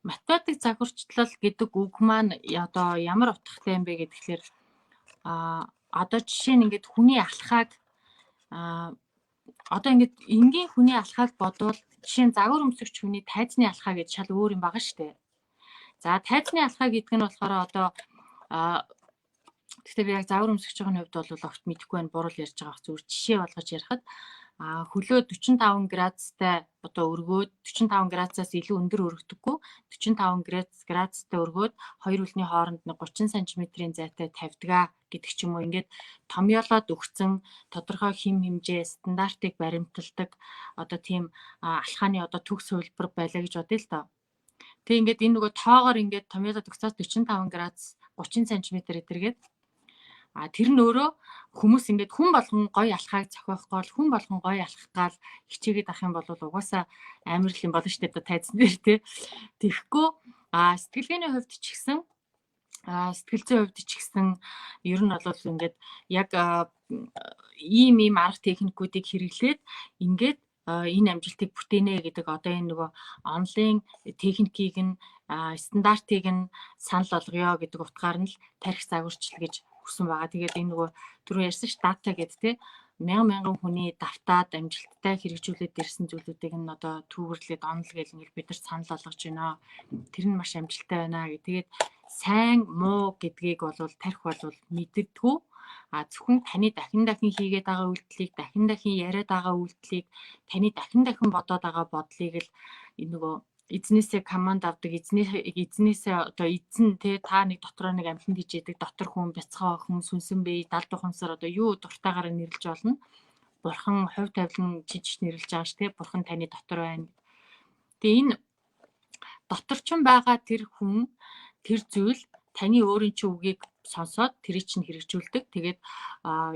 Математик загварчлал гэдэг үг маань одоо ямар утгатай юм бэ гэхээр одоо жишээ нь ингээд хүний алхааг одоо ингээд энгийн хүний алхааг бодвол жишээ нь загвар өмсөгч хүний тайзны алхаа гэж шал өөр юм байгаа шүү дээ. За тайзны алхаа гэдэг нь болохоор одоо Гэхдээ би яг загвар өмсгөж байгаа нь хувьд бол огт мэдэхгүй байна. Буруу ярьж байгаа зүгээр жишээ болгож ярихад хөлөө 45 градустай одоо өргөөд 45 градусаас илүү өндөр өргөдөггүй, 45 градустай өргөөд хоёр хөлний хооронд нэг 30 см-ийн зайтай тавьдгаа гэдэг ч юм уу. Ингээд томьёолоод өгсөн тодорхой хэм хэмжээ стандартыг баримталдаг одоо тийм алхааны одоо төгс хувилбар байлаа гэж бодъё л доо. Тэг ингээд энэ нөгөө тоогоор ингээд томьёолоод өгсөөс 45 градус 30 см эдэргээд тэр нь өөрөө хүмүүс ингээд хүн болгон гоё алхааг зохиох гол, хүн болгон гоё алхах гал хичээгээд ах юм бол угаасаа амар л юм болно шүү дээ тайзан дээр тий. Тэгэхгүй сэтгэлгээний хувьд ч гэсэн сэтгэл зүйн хувьд ч гэсэн ер нь бол ингээд яг ийм ийм арга техникүүдийг хэрэглээд ингээд энэ амжилтыг бүтээнэ гэдэг одоо энэ нөгөө онлайн техникийг нь стандартыг нь санал болгоё гэдэг утгаар нь л тарих загварчил гэж хүсэн байгаа. Тэгээд энэ нөгөө түрүү ярьсан ш дата гэдэг те мянган мянган хүний давтаад амжилттай хэрэгжүүлээд ирсэн зүйлүүдийг нь одоо түүвэрлээд онл гэл ингээл бид нар санал болгож байна. Тэр нь маш амжилттай байна гэх. Тэгээд сайн муу гэдгийг бол тарих бол мэддэггүй. Зөвхөн таны дахин дахин хийгээд байгаа үйлдэлийг, дахин дахин яриад байгаа үйлдэлийг, таны дахин дахин бодоод байгаа бодлыг л энэ нөгөө эзнээсээ команд авдаг, эзнээсээ одоо эзэн те та нэг дотроо нэг амлан тийжээдэг дотор хүн, бяцхан охин, сүнсэн бие, далд ухамсар одоо юу дуртайгаараа нэрлж болно. Бурхан хувь тавилан чиж нэрлж байгаа ш те бурхан таны дотор байна. Тэгээ энэ доторчин байгаа тэр хүн, тэр зүйл таны өөрийн чинь үгийг сонсоод тэрийг чинь хэрэгжүүлдэг. Тэгээд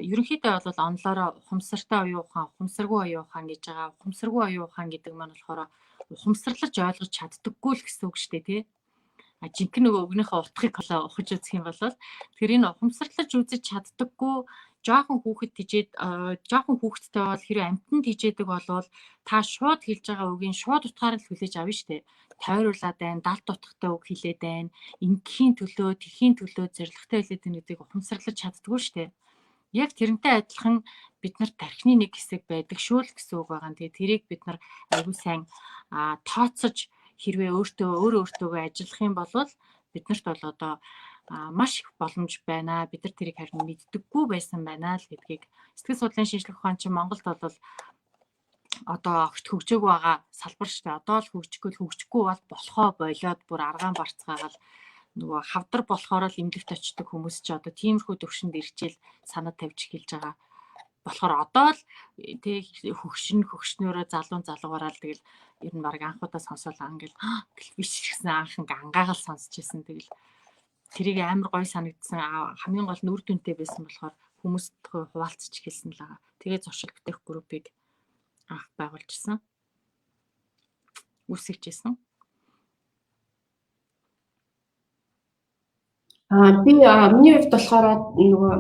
ерөнхийдөө бол онлоороо ухамсартай оюун ухаан, ухамсаргүй оюун ухаан гэж байгаа. Ухамсаргүй оюун ухаан гэдэг маань болохоор ухамсарлаж ойлгож чаддаггүй л гэсэн үг шүү дээ тий. Жинхэнэ нөгөө өгнийхөө утгыг ухаж үзэх юм бол тэр энэ ухамсарлаж үзэж чаддаггүй жоохон хүүхэд тижээд жоохон хүүхэдтэй бол хэрэг амтан тижээдэг болвол та шууд хэлж байгаа үгийн шууд утгаар л хүлээж авна шүү дээ. Тойруулаад байна, далд утгатай үг хэлээд байна, ингээхийн төлөө, тэхийн төлөө зоригтой хэлээд байна гэдгийг ухамсарлаж чаддаггүй шүү дээ. Яг тэрнтэй адилхан бид нар тархины нэг хэсэг байдаг шүү л гэсэн үг байгаа. Тэгээ тэрийг бид нар аягүй сайн тооцож хэрвээ өөртөө өөрөө өөртөөгөө ажиллах юм бол биднэрт бол одоо маш их боломж байна. Бид нар тэрийг харин мэддэггүй байсан байна л гэдгийг сэтгэл судлалын шинжлэх ухаан чинь Монголд бол одоо огт хөгжөөгүй байгаа салбар шүү дээ. Одоо л хөгжихгүй хөгжихгүй бол болохоо болиод бүр аргаан барцгаагаал нөгөө хавдар болохоор л эмнэлэгт очдог хүмүүс чи одоо тиймэрхүү төвшөнд ирчээл санаа тавьж эхэлж байгаа. болохоор одоо л тэг хөгшин хөгшнөөрөө залуу залуугаараа л тэгэл ер нь баг анх удаа сонсоол ангил гэл биш гэсэн анх ингээ ангаагаал сонсч ирсэн. Тэгэл тэрийг амар гоё санагдсан. Хамгийн гол нь үр дүнтэй байсан болохоор хүмүүст хуваалцаж эхэлсэн л байгаа. Тэгээ зуршил бүтээх группийг анх байгуулжсэн. Үүсгэжсэн. Би миний хувьд болохоор нөгөө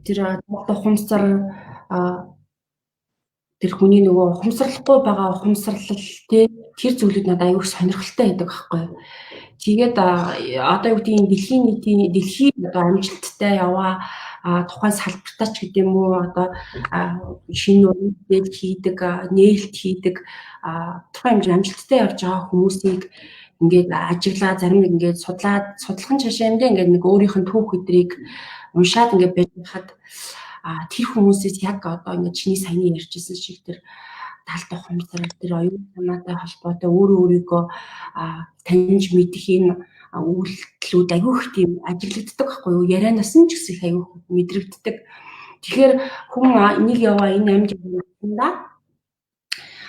тэр ухамсар тэр хүний нөгөө ухамсарлахгүй байгаа ухамсарлал тий тэр зүйлүүд надад аюух сонирхолтой байдаг байхгүй юу. Тэгээд одоо юу гэдгийг дэлхийн нийтийн дэлхийн одоо амжилттай яваа тухайн салбартаа ч гэдэг юм уу одоо шинэ үйл хийдэг, нээлт хийдэг тухайн хэмжээний амжилттай явж байгаа хүмүүсийг ингээд ажиглаа зарим нэг ингээд судлаад судлах нь цаашаа юм дээ ингээд нэг өөрийнх нь түүх өдрийг уншаад ингээд байхад тэр хүмүүсээс яг одоо ингээд чиний саяны ярьжсэн шиг тэр талд ухамсар тэр оюун санаатай холбоотой өөрөө өөрийгөө таньж мэдэх энэ үйлдэлүүд аягүй их тийм ажиглагддаг байхгүй юу, ярианаас нь ч гэсэн их аягүй мэдрэгддэг. Тэгэхээр хүн нэг яваа энэ амьд явсандаа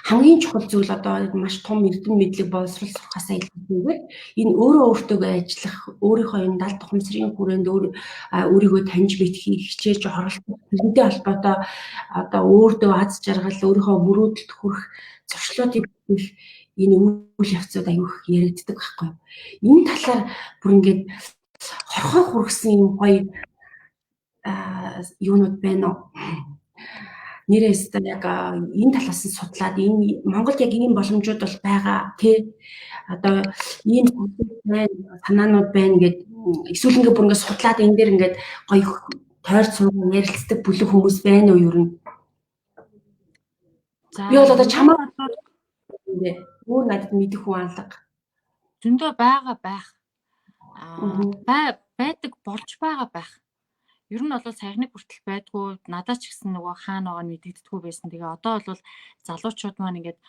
хамгийн чухал зүйл одоо маш том эрдэм мэдлэг боловсрол сурахаасаа илүүтэйгээр энэ өөрөө өөртөөгөө ажиллах, өөрийнхөө энэ далд ухамсарын хүрээнд өөрийгөө таньж мэдхийг хичээж оролцох, тэрнтэй холбоотой одоо өөртөө аз жаргал, өөрийнхөө мөрөөдөлд хүрэх зуршлуудыг бүтээх энэ үйл явцууд аюух яригддаг байхгүй юу. Энэ талаар бүр ингээд хорхой хүргэсэн юм гоё юунууд байна уу? Нэрээс яг энэ талаас нь судлаад энэ Монголд яг ийм боломжууд бол байгаа тий. Одоо ийм байна, санаанууд байна гэд эсвэл ингээд бүр ингээд судлаад энэ дээр ингээд гоё тойрч суугаад ярилцдаг бүлэг хүмүүс байна уу ер нь? За би бол одоо чамаа өөр надад мэдэх хүн алга. Зөндөө байгаа байх. Байдаг болж байгаа байх. Ер нь бол саяхныг хүртэл байдгүй. Надад ч гэсэн нөгөө хаана байгаа нь мэдэгддэггүй байсан. Тэгээ одоо бол залуучууд маань ингээд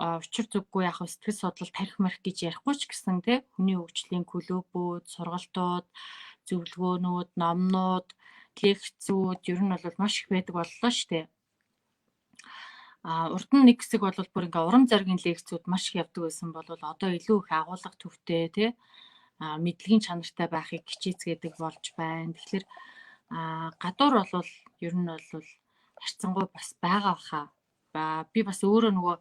учир зүггүй яг сэтгэл судлал тарих марих гэж ярихгүй ч гэсэн тий хүний хөгжлийн клубүүд, сургалтууд, зөвлөгөөнүүд, номнууд, лекцүүд ер нь бол маш их байдаг боллоо шүү дээ. А урд нь нэг хэсэг бол бүр ингээ урам зоригийн лекцүүд маш их явдаг байсан бол одоо илүү их агуулга төвтэй тий мэдлэгийн чанартай байхыг хичээцгээдэг болж байна. Тэгэхээр гадуур бол ер нь бол харьцангуй бас байгаа баха. Би бас өөрөө нөгөө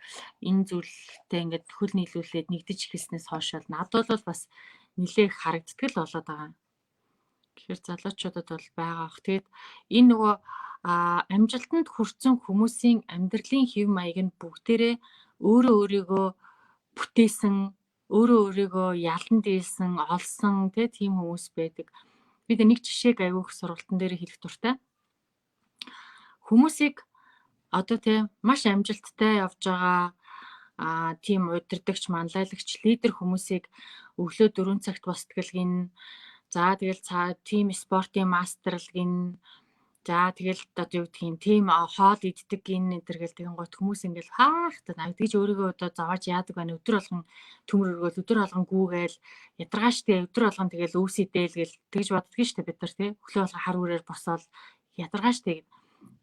энэ зүйлтэй ингээд нөхөл нийлүүлээд нэгдэж эхэлснээс хойш бол надад бол бас нэлээх харагддаг л болоод байгаа. Тэгэхээр залуучуудад бол байгаа бах. Тэгээд энэ нөгөө амжилтанд хүрсэн хүмүүсийн амьдралын хэв маяг нь бүгдээрээ өөрөө өөрийгөө бүтээсэн, өөрөө өөрийгөө ялан дийлсэн, олсон тийм хүмүүс байдаг. Би нэг жишээг айгүйх сургалтын дээр хэлэх дуртай. Хүмүүсийг одоо тийм маш амжилттай явж байгаа тийм удирдагч, манлайлагч, лидер хүмүүсийг өглөө 4 цагт босдгол гин. За тэгэл цаа тим спортын мастер л гин. За тэгэл одоо юу гэдгийг тийм хоол иддэг гин энэ төр гэл тэгэн гот хүмүүс ингээл хаах та тэгж өөрийгөө одоо зовоож яадаг байна, өдөр болгон төмөр өргөөл, өдөр болгон гүүгээл ядаргаа штэ, өдөр болгон тэгэл өвс идээл гэл тэгж боддгийн штэ бид нар тий өглөө болгон хар үрээр босоол ядаргаа штэ.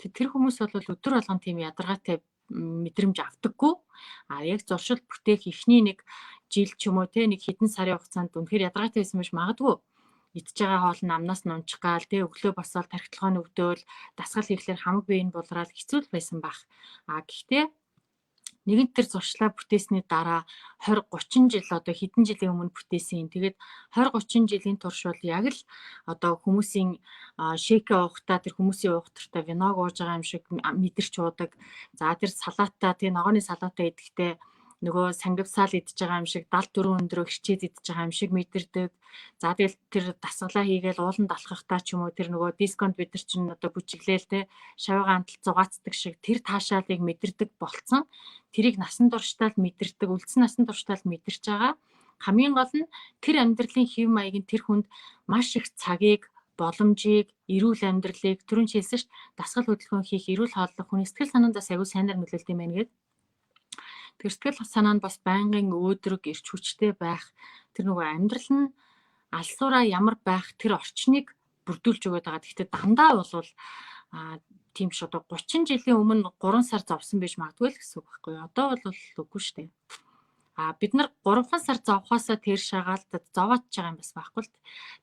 Тэр хүмүүс бол өдөр болгон тийм ядаргаатай мэдрэмж авдаггүй. А яг зуршил бүтээх эхний нэг жил ч юм уу те нэг хэдэн сарын хугацаанд үнэхээр ядаргаатай байсан байж магадгүй. Идж байгаа хоол нь амнаас нь унчих гал те өглөө босоод тархитолгой нүгдөөл дасгал хийхлээр хамаг бие нь булраал хэцүү л байсан бах. А гэхдээ нэгэнт тэр зуршлаа бүтээсний дараа 20 30 жил одоо хэдэн жилийн өмнө бүтээсэн. Тэгээд 20 30 жилийн турш бол яг л одоо хүмүүсийн шейкэ уухтаа тэр хүмүүсийн уух туртаа виног ууж байгаа юм шиг мэдэрч уудаг. За тэр салаатаа тэр ногооны салаатаа идэхдээ нөгөө сангивсаал идэж байгаа юм шиг 74 өндрөө хичээд идэж байгаа юм шиг мэдэрдэг. За тэгэл тэр дасгалаа хийгээл ууланд алхахдаа ч юм уу тэр нөгөө дисконт бид нар чинь одоо бүжиглээл те шавьгаа амтал зугаацдаг шиг тэр таашаалыг мэдэрдэг болцсон. Тэрийг насан туршдаа л мэдэрдэг, үлдсэн насан туршдаа л мэдэрч байгаа. Хамгийн гол нь тэр амьдралын хэв маяг нь тэр хүнд маш их цагийг, боломжийг, эрүүл амьдралыг түрүүн хэлсэн шүү дээ. Дасгал хөдөлгөөн хийх, эрүүл хооллох хүний сэтгэл санаанд бас аягүй сайнаар нөлөөлдөг юм байна гэдэг. Тэр сэтгэл санаа нь бас байнгын өөдрөг, эрч хүчтэй байх, тэр нөгөө амьдрал нь алсуураа ямар байх тэр орчныг бүрдүүлж өгöd байгаа. Гэхдээ дандаа болвол тийм ш одоо 30 жилийн өмнө 3 сар зовсон байж магадгүй л гэсэн үг байхгүй юу? Одоо бол үгүй шүү дээ. А бид нар 3 сар зовхоосоо тэр шагаал зовоодж байгаа юм бас байхгүй л.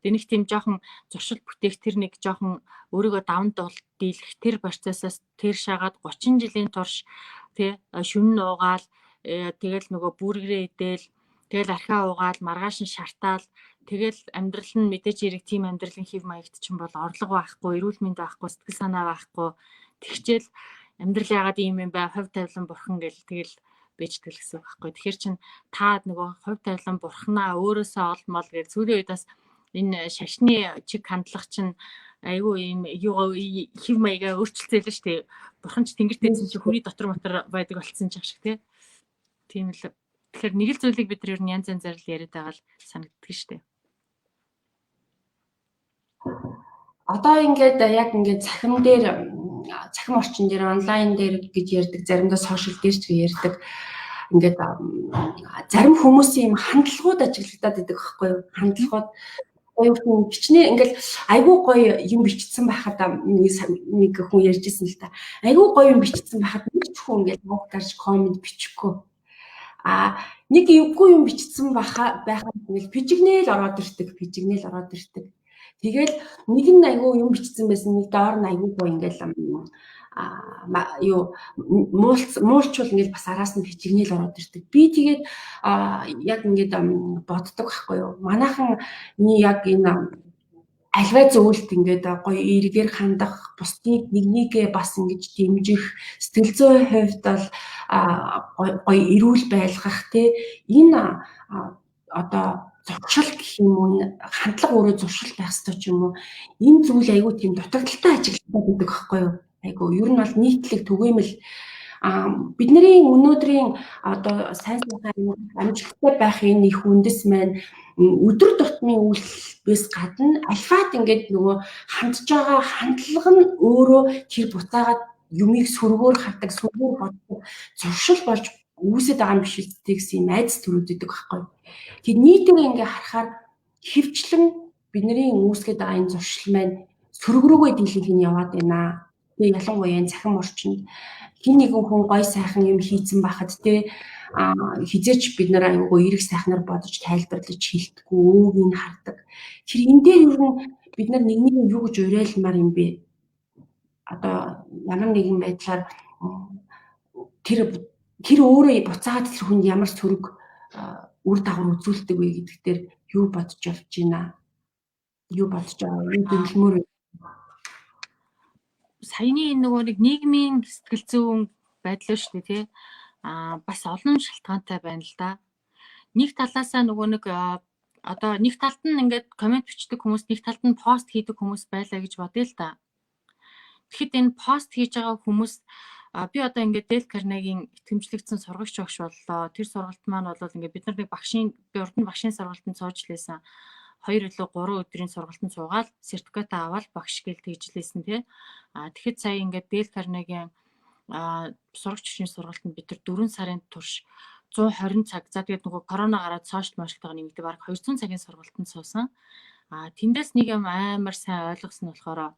Тэгээ нэг тийм жоохон зуршил бүтээх тэр нэг жоохон өөрийгөө даван дуулт дийлэх тэр процессоос тэр шагаад 30 жилийн турш тий шүн нуугаал тэгэл нөгөө бүргэрээ идээл тэгэл архиа уугаал маргааш нь шартаал тэгэл амьдрал нь мэдээж хэрэг тийм амьдралын хэв маягт чинь бол орлого байхгүй, эрүүл мэнд байхгүй, сэтгэл санаа байхгүй, тэгчээл амьдрал яагаад ийм юм бай, хувь тавилан бурхан гэл тэгэл бэждэг гэсэн үг байхгүй. Тэгэхээр чин та нөгөө хувь тавилан бурхнаа өөрөөсөө олмол гэж сүүлийн үед бас энэ шашны чиг хандлага чинь айгүй ийм юу хэв маягаа өөрчилсөн л шүү дээ. Бурхан ч тэнгэр дээдсэн чи хүний дотор мотор байдаг болцсон ч шиг тий. Тийм л. Тэгэхээр нэг л зүйлийг бид нар ер нь янз янзаар л яриад байгаа л санагддаг шүү дээ. Одоо ингээд яг ингээд цахим дээр, цахим орчин дээр, онлайн дээр гэж ярьдаг, заримдаа сошиал дээр ч ярьдаг. Ингээд зарим хүмүүсийн юм хандлагууд ажиглагдаад идэг байхгүй юу? Хандлагууд гоё хүн бичнэ ингээл айгүй гоё юм бичсэн байхад нэг хүн ярьж ирсэн л та. Айгүй гоё юм бичсэн байхад нэг ч хүн ингээл лайк дарж коммент бичихгүй. А нэг эвгүй юм бичсэн байхад ингээл пижигнэл ороод ирдэг, пижигнэл ороод ирдэг. Тэгэл нэг нь айгүй юм бичсэн байсан, нэг доор нь айгүй гоё ингээл юу муулчвал ингээл бас араас нь хичигнэл ороод ирдэг. Би тэгээд яг ингээд боддог байхгүй юу. Манайхан яг энэ альваа зөвлөлт ингээд гоё эргээр хандах, бусдыг нэг нэгээ бас ингэж дэмжих, сэтгэл зүйн хувьд бол гоё эрүүл байлгах те энэ одоо зуршил гэх юм уу, хандлага өөрөө зуршил байх ёстой ч юм уу. Энэ зүйл айгүй тийм дутагдaltaй ажиглагдаад байдаг байхгүй юу? Айгүй ер нь бол нийтлэг түгээмэл Бидний өнөөдрийн одоо сайн сайхан амжилттай байх энэ их үндэс маань өдөр тутмын үйлдэлээс гадна альфат ингээд нөгөө хандж байгаа хандлага нь өөрөө тэр буцаагаад юмыг сөргөөр хардаг, сөргөөр боддог зуршил болж үүсэт байгаа юм биш үстэй гэсэн юм айдас төрөөд идэг байхгүй. Тэр нийтээр ингээ харахаар хөвчлэн бидний үүсгээд байгаа энэ зуршил маань сөрөг рүүгээ дийлэнх нь яваад байна. Тэгээ ялангуяа энэ цахим орчинд хин нэгэн хүн гой сайхан юм хийцэн байхад те хизээч бид нар аюугаа эрэг сайхнаар бодож тайлбарлаж хэлдэггүй, өөгийг нь хардаг. Тэр энэ дээр ер нь бид нар нэг нэг юу гэж уриалмаар юм бэ? Одоо ямар нэгэн байдлаар тэр тэр өөрөө буцаад тэр хүнд ямар сөрөг үр дагавар үзүүлдэг вэ гэдэг дээр юу бодож явж байна? Юу бодож байгаа? Юу дэглэмөр вэ? Саяны энэ нөгөө нэг нийгмийн сэтгэл зүйн байдал шүү дээ, тий. Бас олон шалтгаантай байна л да. Нэг талаасаа нөгөө нэг одоо нэг талд нь ингээд коммент бичдэг хүмүүс, нэг талд нь пост хийдэг хүмүүс байлаа гэж бодъё л да. Тэгэхэд энэ пост хийж байгаа хүмүүс, би одоо ингээд Дэл Карнегийн итгэмжлэгдсэн сургагч багш боллоо. Тэр сургалт маань бол ингээд бид нар нэг багшийн, би урд нь багшийн сургалтанд сууж лээсэн. 2 илүү 3 өдрийн сургалтанд суугаад сертификат аваад багш гэл тэгжлээсэн тий. Тэгэхэд сая ингээд Дэл Карнегийн сурагч багшийн сургалтанд бид нар 4 сарын турш 120 цаг. За, тэгээд нөгөө корона гараад сошиал мошиалтайгаа нэмэгдээ бараг 200 цагийн сургалтанд суусан. Тэндээс нэг юм амар сайн ойлгосон нь болохоор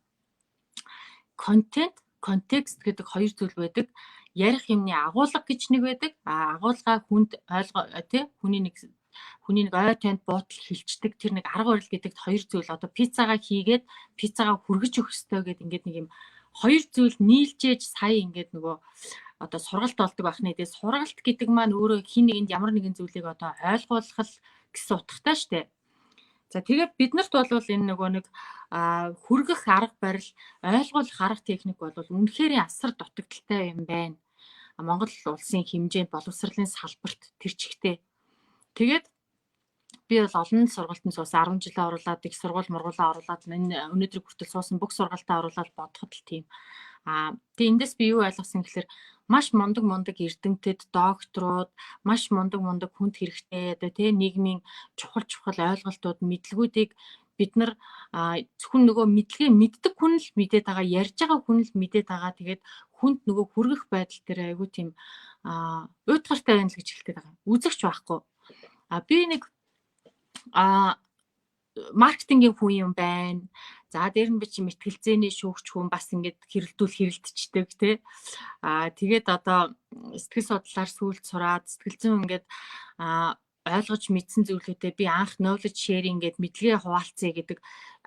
контент, контекст гэдэг хоёр зүйл байдаг. Ярих юмны агуулга гэж нэг байдаг. Агуулга хүнд ойлгоо тий, хүний нэг ой тойнд буутал хилчдэг тэр нэг арга барил гэдэг хоёр зүйл, одоо пиццагаа хийгээд пиццагаа хүргэж өгөх ёстой гэдэг ингээд нэг юм хоёр зүйл нийлжээж сая ингээд нөгөө одоо сургалт болдог байх нэ. Тэгээ сургалт гэдэг маань өөрөө хин нэгэнд ямар нэгэн зүйлийг одоо ойлгуулах л гэсэн утгатай штэ. За, тэгээд биднэрт бол энэ нөгөө нэг хүргэх арга барил, ойлгуулах арга техник бол үнэхээр асар дутагдaltaй юм байна. Монгол улсын хэмжээнд боловсролын салбарт тэр чигтээ. Тэгээд би бол олон сургалтанд суусан, 10 жилээ оруулаад, их сургууль мургуулаа оруулаад, энэ өнөөдрийг хүртэл суусан бүх сургалтаа оруулаад бодоход л тийм. Тэгээ эндээс би юу ойлгосон гэхээр маш мундаг мундаг эрдэмтэд докторууд, маш мундаг мундаг хүнд хэрэгтэй одоо тий нийгмийн чухал чухал ойлголтууд, мэдлэгүүдийг бид нар зөвхөн нөгөө мэдлэгээ мэддэг хүн л мэдээд байгаа, ярьж байгаа хүн л мэдээд байгаа. Тэгээд хүнд нөгөө хүргэх байдал дээр айгүй тийм уйтгартай байна л гэж хэлдэг байгаа. Үзэгч байхгүй. Би нэг маркетингийн хүн юм байна. За, дээр нь би чи мэтгэлцээний шүүгч хүн, бас ингээд хэрэлдүүл хэрэлдчихдэг тий. Тэгээд одоо сэтгэл судлаар сүүлд сураад сэтгэл зүйн ингээд ойлгож мэдсэн зүйлүүдээ би анх knowledge sharing ингээд мэдлэгээ хуваалцъя гэдэг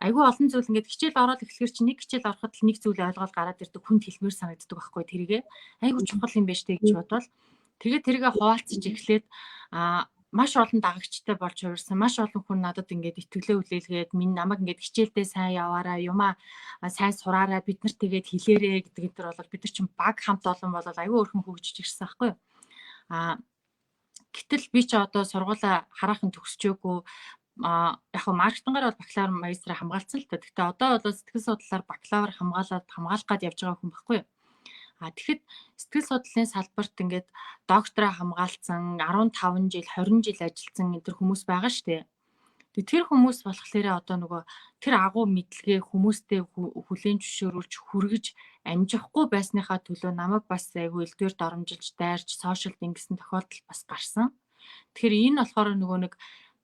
айгүй олон зүйл ингээд хичээл ороод эхлэхэр чи нэг хичээл ороход л нэг зүйл ойлгоод гараад ирдэг, хүнд хэлмээр санагддаг байхгүй, тэрийгээ айгүй чухал юм байна штэ гэж бодвол тэгээд тэрийгээ хуваалцаж эхлээд маш олон дагагчтай болж хувирсан. Маш олон хүн надад ингээд итгэлээ хүлээлгээд, минь намайг ингээд хичээлдээ сайн яваараа, юмаа сайн сураарай, бид нар тэгээд хэлээрээ гэдэг энэ төр бол бид нар чинь баг хамт олон болол аюу өөрхөн хөгжиж ирсэн байхгүй юу. Гэтэл би чи одоо сургуулаа хараахан төгсчөөгүй, яг хөө маркетингаар бол бакалавр, магистраа хамгаалсан л та. Гэхдээ одоо бол сэтгэл судлалаар бакалавр хамгаалаад хамгаалах гад явж байгаа хүн байхгүй юу. Тэгэхэд сэтгэл судлалын салбарт ингээд доктороо хамгаалсан, 15 жил, 20 жил ажилласан энэ төр хүмүүс байгаа шүү дээ. Тэгээ тэр хүмүүс болохоор одоо нөгөө тэр агуу мэдлэгээ хүмүүстэй хүлээн зөвшөөрүүлж хүргэж амжихгүй байсныхаа төлөө намайг бас айгүй элдвэр доромжилж, дайрч, сошиалд ингэсэн тохиолдол бас гарсан. Тэгэхээр энэ болохоор нөгөө нэг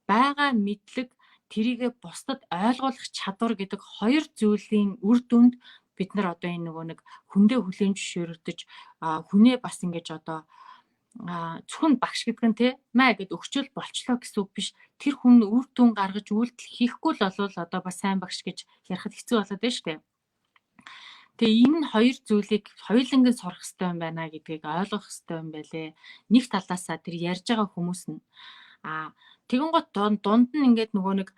байгаа мэдлэг, тэрийгэ бусдад ойлгуулах чадвар гэдэг хоёр зүйлийн үр дүнд бид нар одоо энэ нөгөө нэг хүндээ хүлээн зөвшөөрөгдөж, хүнээ бас ингэж одоо зөвхөн багш гэдэг нь те маа гэд өгчөөл болчлоо гэсэн үг биш. Тэр хүн үр дүн гаргаж үйлдэл хийхгүй л болвол одоо бас сайн багш гэж ярихад хэцүү болоод байна шүү дээ. Тэгээ энэ хоёр зүйлийг хоёуланг нь сурах хэрэгтэй юм байна гэдгийг ойлгох хэрэгтэй юм байлээ. Нэг талаасаа тэр ярьж байгаа хүмүүс нь тэгэн гот дунд нь ингээд нөгөө нэг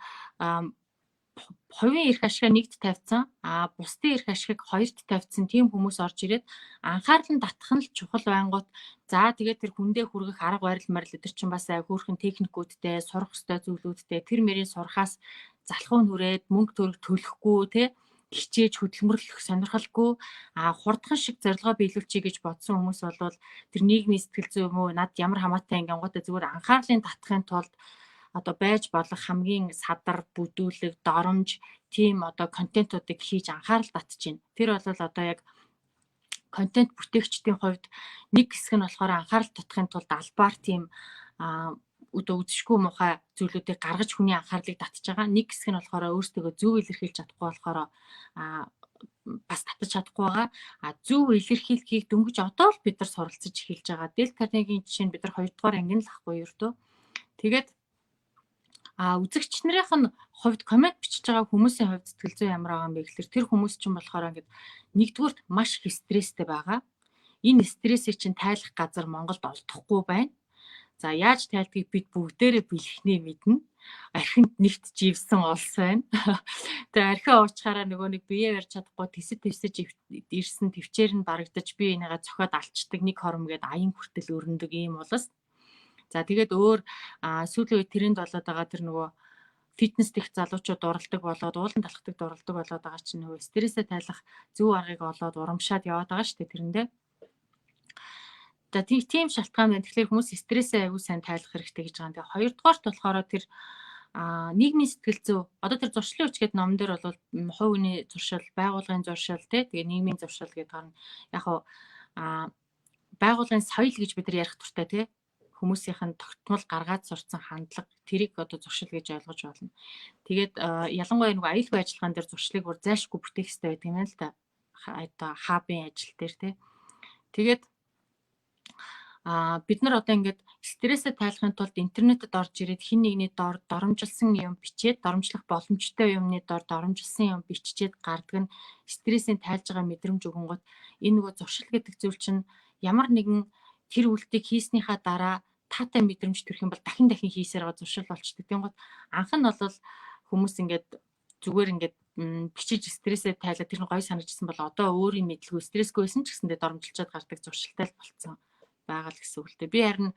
хувийн эрх ашгаа нэгт тавьсан, бусдын эрх ашигыг хоёрт тавьсан тийм хүмүүс орж ирээд анхаарал нь татах нь л чухал байнгут, за, тэгээд тэр хүндээ хүргэх арга барил марил өдр чинь бас хөөрхөн техникүүдтэй, сурах ёстой зүйлүүдтэй, тэр мөрийн сурахаас залхуу нь хүрээд мөнгө төгрөг төлөхгүй те. хичээж хөдөлмөрлөх сонирхолгүй, хурдхан шиг зорилгоо биелүүлчихье гэж бодсон хүмүүс бол тэр нийгмийн сэтгэл зүй юм уу, над ямар хамаатай ингэнгүүтээ зүгээр анхаарлын татахын тулд одоо байж болох хамгийн садар, бүдүүлэг, доромж тийм одоо контентуудыг хийж анхаарал татж байна. Тэр бол одоо яг контент бүтээгчдийн хувьд нэг хэсэг нь болохоор анхаарал татахын тулд албаар тийм өдөө үзэшгүй муухай зүйлүүдийг гаргаж хүний анхаарлыг татж байгаа. Нэг хэсэг нь болохоор өөрсдөө зөв илэрхийлж чадахгүй болохоор бас татаж чадахгүй байгаа. Зөв илэрхийлэхийг дөнгөж одоо л бид нар суралцаж эхэлж байгаа. Дэл Карнегийн жишээ нь бид нар 2 дугаар анги нь л ахгүй юу дөө. Тэгээд үзэгч нарын нь хувьд, коммент бичиж байгаа хүмүүсийн хувьд сэтгэл зүй ямар байгаа юм бэ гэхэлэр тэр хүмүүс чинь болохоор ингээд нэгдүгüүрт маш их стресстэй байгаа. Энэ стрессийг чинь тайлах газар Монголд олдохгүй байна. За, яаж тайлдгийг бид бүгдээрээ бэлэхнээ мэднэ. Архинд нэгт живсэн улс байна. Тэгээ архиа уучхаараа нөгөө нэг бие барьж чадахгүй тэсэд твсэж ирсэн төвчээр нь барагдаж, бие энийгээ цохиод алчдаг, нэг хором гээд аян хүртэл өрнөдөг ийм улс. За, тэгээд өөр сүүлийн үед тренд болоод байгаа тэр нөгөө фитнес тех залуучууд дурладаг болоод, уулан талхдаг дурладаг болоод байгаа чинь нөгөө стрессээ тайлах зөв аргыг олоод урамшаад яваад байгаа шүү дээ тэрэндээ. За, тийм шалтгаан байна. Тэгэхээр хүмүүс стрессээ аягүй сайн тайлах хэрэгтэй гэж байгаа юм. Тэгээ хоёрдугаарт болохоор тэр нийгмийн сэтгэл зүй, одоо тэр зуршлын хүч гэдэг номон дээр бол хувь хүний зуршил, байгууллагын зуршил тий, тэгээ нийгмийн зуршил гэдэг нь яг хав байгууллагын соёл гэж бид нар ярих дуртай тий, хүмүүсийнх нь тогтмол гаргаад сурцсан хандлага, тэрийг одоо зуршил гэж ойлгож байна. Тэгээд ялангуяа нөгөө аюулгүй ажиллагаан дээр зуршлыг бүр зайлшгүй бүтээх хэрэгтэй байдаг юм л та. Одоо хабын ажил дээр тий. Тэгээд бид нар одоо ингээд стрессээ тайлахын тулд интернетэд орж ирээд хэн нэгний дор доромжилсан юм бичээд, доромжлох боломжтой юмны дор доромжилсан юм биччихэд гардаг нь стрессийн тайлж байгаа мэдрэмж өгөнгөт энэ нөгөө зуршил гэдэг зүйл чинь ямар нэгэн тэр үйлдэлийг хийснийхаа дараа таатай мэдрэмж төрөх юм бол дахин дахин хийсээр байгаа зуршил болчдөг. Тэнгууд анх нь бол хүмүүс ингээд зүгээр ингээд бичиж стрессээ тайлаад тэр нь гоё санагдсан бол одоо өөрийн мэдлгүй стрессгүй байсан ч гэсэндээ доромжилчаад гардаг зуршилтай л болцсон байгаа л гэсэн үг л дээ. Би харин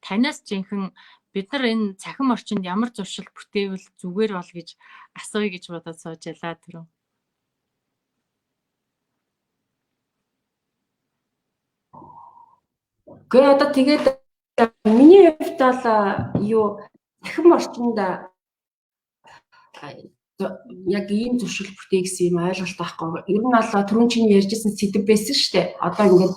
танаас жинхэнэ бид нар энэ цахим орчинд ямар зуршил бүтээвэл зүгээр бол гэж асууя гэж бодоод сууж ялаа түрүү. Гэхдээ одоо тэгээд миний хувьд бол юу, цахим орчинд яг ийм зуршил бүтээ гэсэн юм ойлголт байхгүй. Ер нь бол түрүүн чиний ярьжсэн сэдэв байсан шүү дээ. Одоо ингээд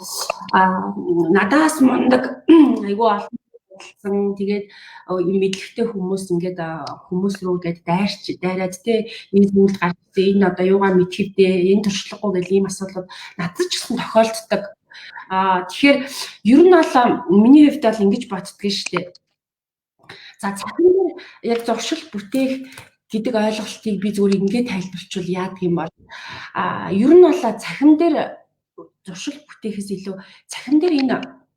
надаас мундаг, айгүй олон судалсан, тэгээд юм мэдлэгтэй хүмүүс ингээд хүмүүс рүү ингээд дайрч дайраад те, энэ зүйл гарч ирсэн, энэ одоо юугаа мэдхэвдээ, энэ туршлагагүй гэл ийм асуудлууд надад ч гэсэн тохиолддог. Тэгэхээр ер нь бол миний хувьд бол ингэж боддгоо шүү дээ. За, цахим дээр яг зуршил бүтээх гэдэг ойлголтыг би зүгээр ингээд тайлбарчвал яадаг юм бол ер нь бол цахим дээр зуршил бүтээхээс илүү цахим дээр энэ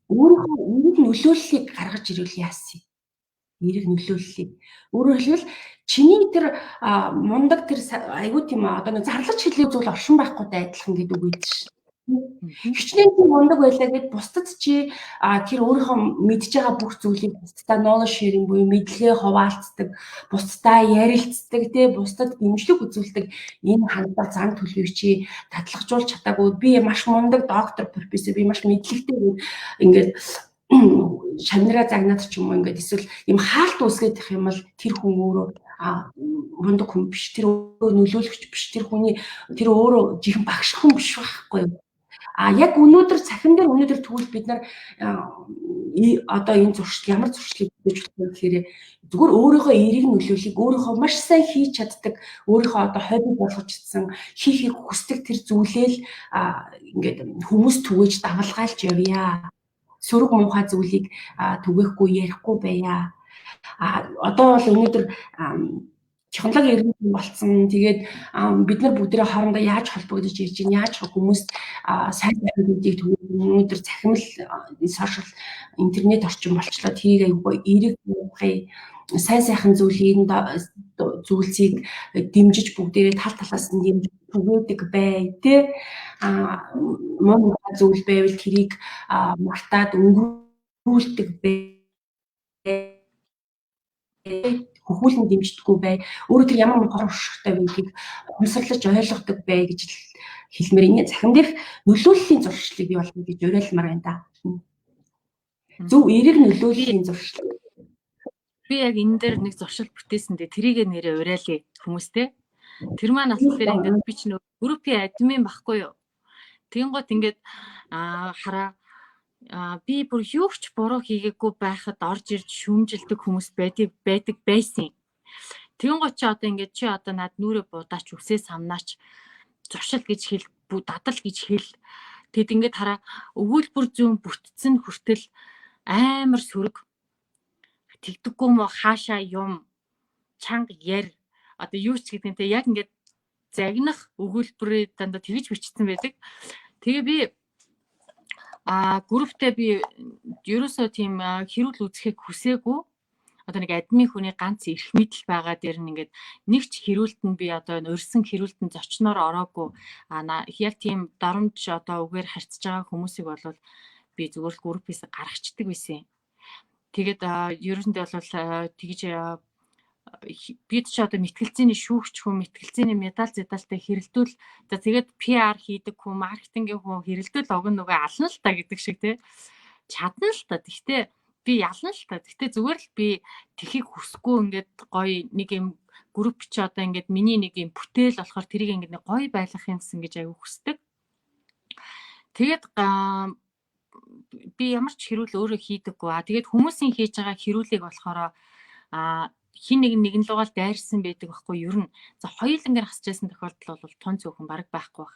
өөрийнхөө эерэг нөлөөллийг гаргаж ирвэл яасан юм? Эерэг нөлөөллийг. Өөрөөр хэлбэл, чиний тэр мундаг, тэр айгуу тийм одоо нэг зарлаж хэлээ зүйл оршин байхгүйтэй адилхан гэдэг үг байдаг шин. Хичнээн тийм мундаг байлаа гэд бусдад чи тэр өөрийнхөө мэдж байгаа бүх зүйлийг бусдаа knowledge sharing буюу мэдлэгээ хуваалцдаг, бусдаа ярилцдаг, тий, бусдад дэмжлэг үзүүлдэг энэ хандлага, зан төлөвийг чи татлагжуулж чадаагүй, би маш мундаг доктор, профессор, би маш мэдлэгтэй гэд ингээд шамнараа загнаад ч юм уу, ингээд эсвэл юм хаалт үүсгээд их юм бол тэр хүн өөрөө мундаг хүн биш, тэр өөрөө нөлөөлөгч биш, тэр хүний тэр өөрөө жинхэнэ багш хүн биш байхгүй юу? А яг өнөөдөр цахим дээр, өнөөдөр тэгвэл бид нар одоо энэ зуршил, ямар зуршлыг бүтээж болох вэ гэхээр зүгээр өөрийнхөө эерэг нөлөөллийг, өөрийнхөө маш сайн хийж чаддаг, өөрийнхөө одоо хобби болгож чадсан, хийхийг хүсдэг тэр зүйлээ л ингээд хүмүүс түгээж давалгаалж явъя. Сөрөг муухай зүйлийг түгээхгүй, ярихгүй байя. А одоо бол өнөөдөр технологи эргэн болцсон. Тэгээд бид нар бүгдээ хоорондоо яаж холбогдож ирж байна, яаж хүмүүст сайн сайнуудыг түгээх, өнөөдөр цахим л social интернет орчин болчлоо. Тэрийг айгүй эерэг муухай сайн сайхан зүйлийг, зүйлсийг дэмжиж, бүгдээрээ тал талаас нь дэмжиж түгээдэг бай, тэ. Муу зүйл байвал тэрийг мартаад өнгөрүүлдэг бай. хөхүүлэн дэмждэггүй бай. Өөрөө тэр ямар муухай уршигтай вэ гэдгийг ухамсарлаж ойлгодог бай гэж хэлмээр энэ цахим дээрх нөлөөллийн зуршлыг бий болгоно гэж уриалмаар байна да. Зөв эерэг нөлөөллийн зуршил. Би яг энэ дээр нэг зуршил бүтээсэн дээ. Тэрийг нэрээ уриалъя хүмүүстэй. Тэр маань болохоор ингээд би чинь группийн админ баггүй юу? Тэгэнгүүт ингээд хараа би бүр юу ч буруу хийгээгүй байхад орж ирж шүүмжилдэг хүмүүс байдаг байсан. Тэгэнгүүт чи одоо ингээд чи одоо над нүрэ будаач үсээ самнаач зуршил гэж хэл, дадал гэж хэл. Тэгэд ингээд хараа өгүүлбэр зүүн бүтцэн хүртэл амар сөрөг тэгдэггүй мө хаашаа юм чанга яр одоо юу ч гэдэг нь те яг ингээд загнах өгүүлбэрээ дандаа тэгж бичсэн байдаг. Тэгээ би групптэй би ерөөсөө тийм хэрүүл үзэхийг хүсээгүй. Одоо нэг админ хүний ганц эрх мэдэл байгаа дээр нь ингээд нэг ч хэрүүлт нь би одоо урьсан хэрүүлтэнд зочноор ороогүй. Яг тийм доромж одоо үгээр харьцаж байгаа хүмүүсийг бол би зүгээр л группээс гаргацдаг байсан. Тэгээд ерөөсөндөө бол тэгж бид ч одоо мэтгэлцээний шүүгч хүн, мэтгэлцээний медаль зэдалтай хэрэлдүүл за тэгээд PR хийдэг хүн, маркетингийн хүн хэрэлдүүл уг нь нөгөө ална л та гэдэг шиг тий чадна л та. Гэхдээ би ялна л та. Гэхдээ зүгээр л би тэхийг хүсэхгүй ингээд гоё нэг юм групп чи одоо ингээд миний нэг юм бүтээл болохоор тэрийг ингээд нэг гоё байлгах юмсан гэж аяг хүсдэг. Тэгээд би ямар ч хэрүүл өөрөө хийдэггүй. Тэгээд хүмүүсийн хийж байгаа хэрүүлийг болохоор хин нэг нэгэн лугаал дайрсан байдаг байхгүй ер нь. За хоёулангаар хасчихсан тохиолдол бол тун цөөхөн бараг байхгүй бах.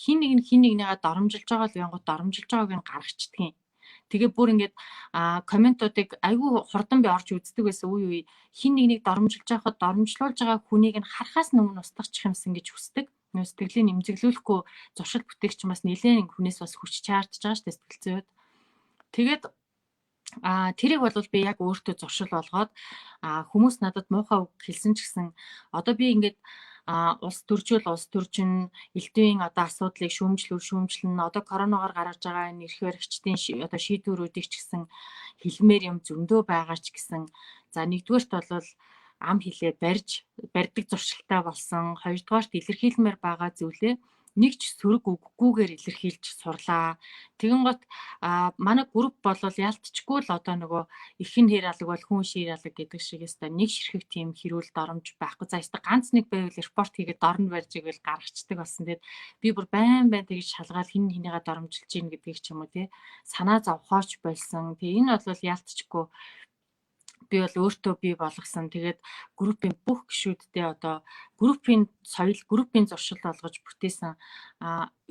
Хин нэг нь хин нэгнийгээ доромжилж байгаа л янгот доромжилж байгааг нь гаргацдаг юм. Тэгээ бүр ингээд комментуудыг айгүй хурдан би орж үздэг байсан үе үе хин нэг нэг доромжилж байхад доромжлуулж байгаа хүнийг нь харахаас өмнө устгах юмсан гэж хүсдэг. Сэтгэлийн нэмзэглүүлэхгүй зуршил бүтээгч бас нэлээд хүнээс бас хүч чаардж байгаа шүү дээ сэтгэл зүйд. Тэгээд тэрийг бол би яг өөртөө зуршил болгоод хүмүүс надад муухай үг хэлсэн ч гэсэн одоо би ингээд улс төржүүл улс төржин элдвийн одоо асуудлыг шүүмжлүүр шүүмжлэн одоо коронавигаар гаргаж байгаа энэ эрх баригчдын одоо шийдвэрүүдийг ч гэсэн хэлмээр юм зөндөө байгаа ч гэсэн за нэгдүгээрт бол ам хилээ барьдаг зуршилтай болсон. Хоёрдугаарт илэрхийлмээр байгаа зүйлээ нэг ч сөрөг үггүйгээр илэрхийлж сурлаа. Тэгэн гот манай групп болол ялтчгүй л одоо нөгөө ихэн хэр алаг бол хүн шир алаг гэдэг шиг өстой нэг ширхэг тийм хэрүүл доромж байхгүй. За өстой ганц нэг байвал репорт хийгээд дорн барьж ивэл гаргацдаг болсон. Тэгэд би бүр байн байн тэгж шалгаал хин хинийгээ доромжилж гин гэдгийг ч юм уу тий санаа зовхооч болсон. Тэгээ энэ бол ялтчгүй би бол өөртөө бий болгосон. Тэгээд группийн бүх гишүүддээ одоо группийн соёл, группийн зуршил болгож бүтээсэн.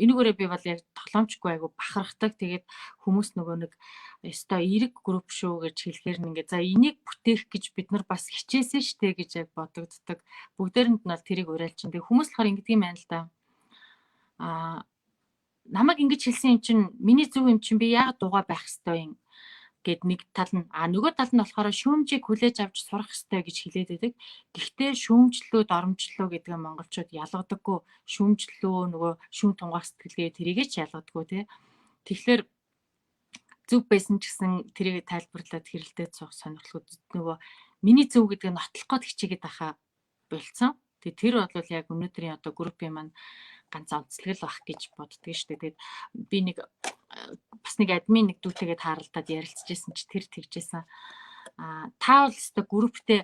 Энүүгээрээ би бол яг тоглоомчгүй айгу бахархдаг. Тэгээд хүмүүс нөгөө нэг ёстой эерэг групп шүү гэж хэлэхээр нь ингээ за энийг бүтээх гэж бид нар бас хичээсэн штэ гэж яг бодогддог. Бүгдээрэнд нь бол тэрийг уриалчин. Тэгээд хүмүүс болохоор ингэдэг юм байна л да. Намайг ингэж хэлсэн юм чинь миний зөв юм чинь би яагаад дугаа байх ёстой юм гэд нэг тал нь нөгөө тал нь болохоор шүүмжийг хүлээж авч сурах ёстой гэж хэлээд байдаг. Гэхдээ шүүмжлөө, доромжлоо гэдэг нь монголчууд ялгадаггүй. Шүүмжлөө нөгөө шүүм тунгаах сэтгэлгээ тэрийгэ ч ялгадаггүй тий. Тэгэхээр зөв байсан ч гэсэн тэрийг тайлбарлаад хэрэлдээд суух сонирхолгүй нөгөө миний зөв гэдгийг нотлох гээд хичээгээд байхаа болцсон. Тэгээ тэр бол яг өнөөдрийн одоо группийн маань ганц онцлог л бах гэж боддөг шүү дээ. Тэгээд би нэг бас нэг админ нэг дүүтэйгээ тааралдаад ярилцчихсэн чи тэр тэгжсэн. Та бол өстой групптэй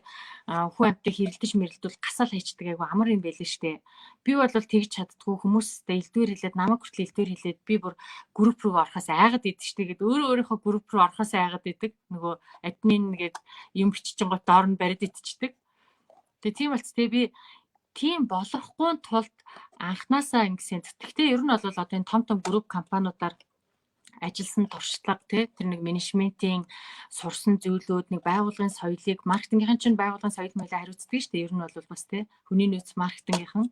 хүн амттай хэрэлдэж мэрэлдвэл гасаал хайчдаг айгу амар юм байлээ штэ. Би бол тэгж чаддгүй хүмүүстэй элдвэр хэлээд намайг хүртэл элдвэр хэлээд би бүр групп руу орохоос айгаад идэв штэ гэд өөрөө өөрийнхөө групп руу орохоос айгаад идэг. Нөгөө админ гээд юм биччихэн гот доор нь бариад идчихдэг. Тэгээ тийм болц тэгээ би тийм болохгүй тулд анханасаа ингэсэн. Гэхдээ ер нь бол одоо энэ том том групп компаниудаар ажилласан туршлага тий тэр нэг менежментийн сурсан зүйлүүд нэг байгууллагын соёлыг маркетингийнхэн чинь байгууллагын соёл моёлоо хариуцдаг шүү дээ. Ер нь бол бас тий хүний нөөц маркетингийнхэн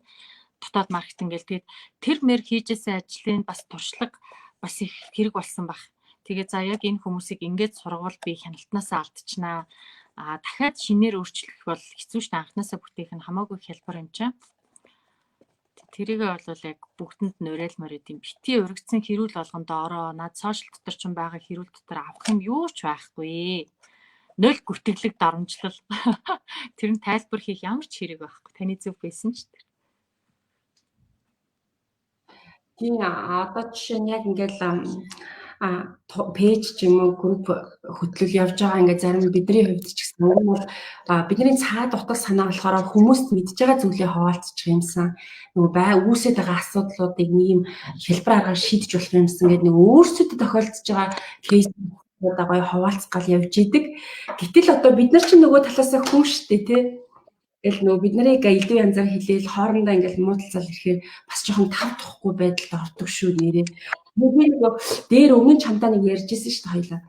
дотоод маркетинг гэл тэгээд тэр мэр хийжсэн ажлын бас туршлага бас их хэрэг болсон баг. Тэгээ за яг энэ хүмүүсийг ингээд сургуул би хяналтнаасаа алдчихнаа. Дахиад шинээр өөрчлөх бол хэцүү шүү дээ. Анхнаасаа бүтээх нь хамаагүй хялбар юм чинь. Тэрийгээ бол яг бүгдэнд нь уриалмаар идэм. Бити урагдсан хэрүүл болгонд ороо. Над сошиал дотор ч байгаа хэрүүл дотор авах юм юу ч байхгүй. Нөл гүтгэлэг дарамжлал. Тэр нь тайлбар хийх ямар ч хэрэг байхгүй. Таны зөв байсан ч тэр. Тийм, одоо жишээ нь яг ингээл пэйж ч юм уу групп хөтлөл явж байгаа, ингээд зарим бидний хувьд ч гэсэн уг нь бол бидний цаад утга санаа болохоор хүмүүст мэдж байгаа зүйлээ хуваалцчих юмсан, нөгөө бай үүсээд байгаа асуудлуудыг нэг юм хэлбэр аргаар шийдэж болох юмсан гэдэг нэг өөрсөдөө тохиолдож байгаа кейс одоо гоё хуваалцах гал явж идэг. Гэтэл одоо бид нар чинь нөгөө талаасаа хүн штэ, тий. Тэгэл нөгөө бид нарыг илүү янзаар хэлээл хоорондоо ингээл муудалцал ирэхээр бас жоохон тав тухгүй байдалд ордог шүү нэрээ. Би нөгөө дээр өмнө чамдаа нэг ярьж ирсэн шүү дээ хоёлаа.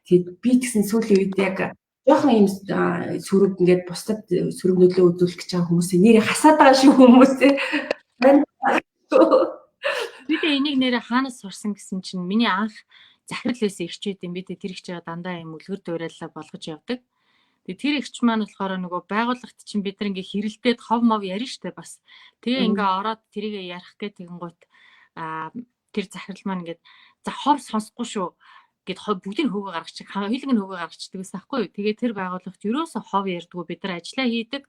Тэгээд би тэгсэн сүүлийн үед яг жоохон юм сөрөг ингээд бусдад сөрөг нөлөө үзүүлэх гэж байгаа хүмүүсээ нэрээ хасаад байгаа шүү хүмүүсээ. Би тэ энийг нэрээ хаанаас сурсан гэсэн чинь миний анх захирал байсан эгчүүд юм, би тэ тэр эгчээ дандаа юм үлгэр дуурайлаа болгож явдаг. Тэгээ тэр эгч маань болохоор нөгөө байгууллагт чинь бид нар ингээ хэрэлдээд хов мов ярина штэ бас. Тэгээ ингээ ороод тэрийг ярих гэ тэгэнгүүт тэр захирал маань ингээд за хов сонсохгүй шүү гэд бүгдийг хөөгөө гаргачих, хоёуланг нь хөөгөө гаргачихдаг гэсэн аахгүй юу. Тэгээ тэр байгууллагт ерөөсө хов ярьдгүү, бид нар ажиллаа хийдэг.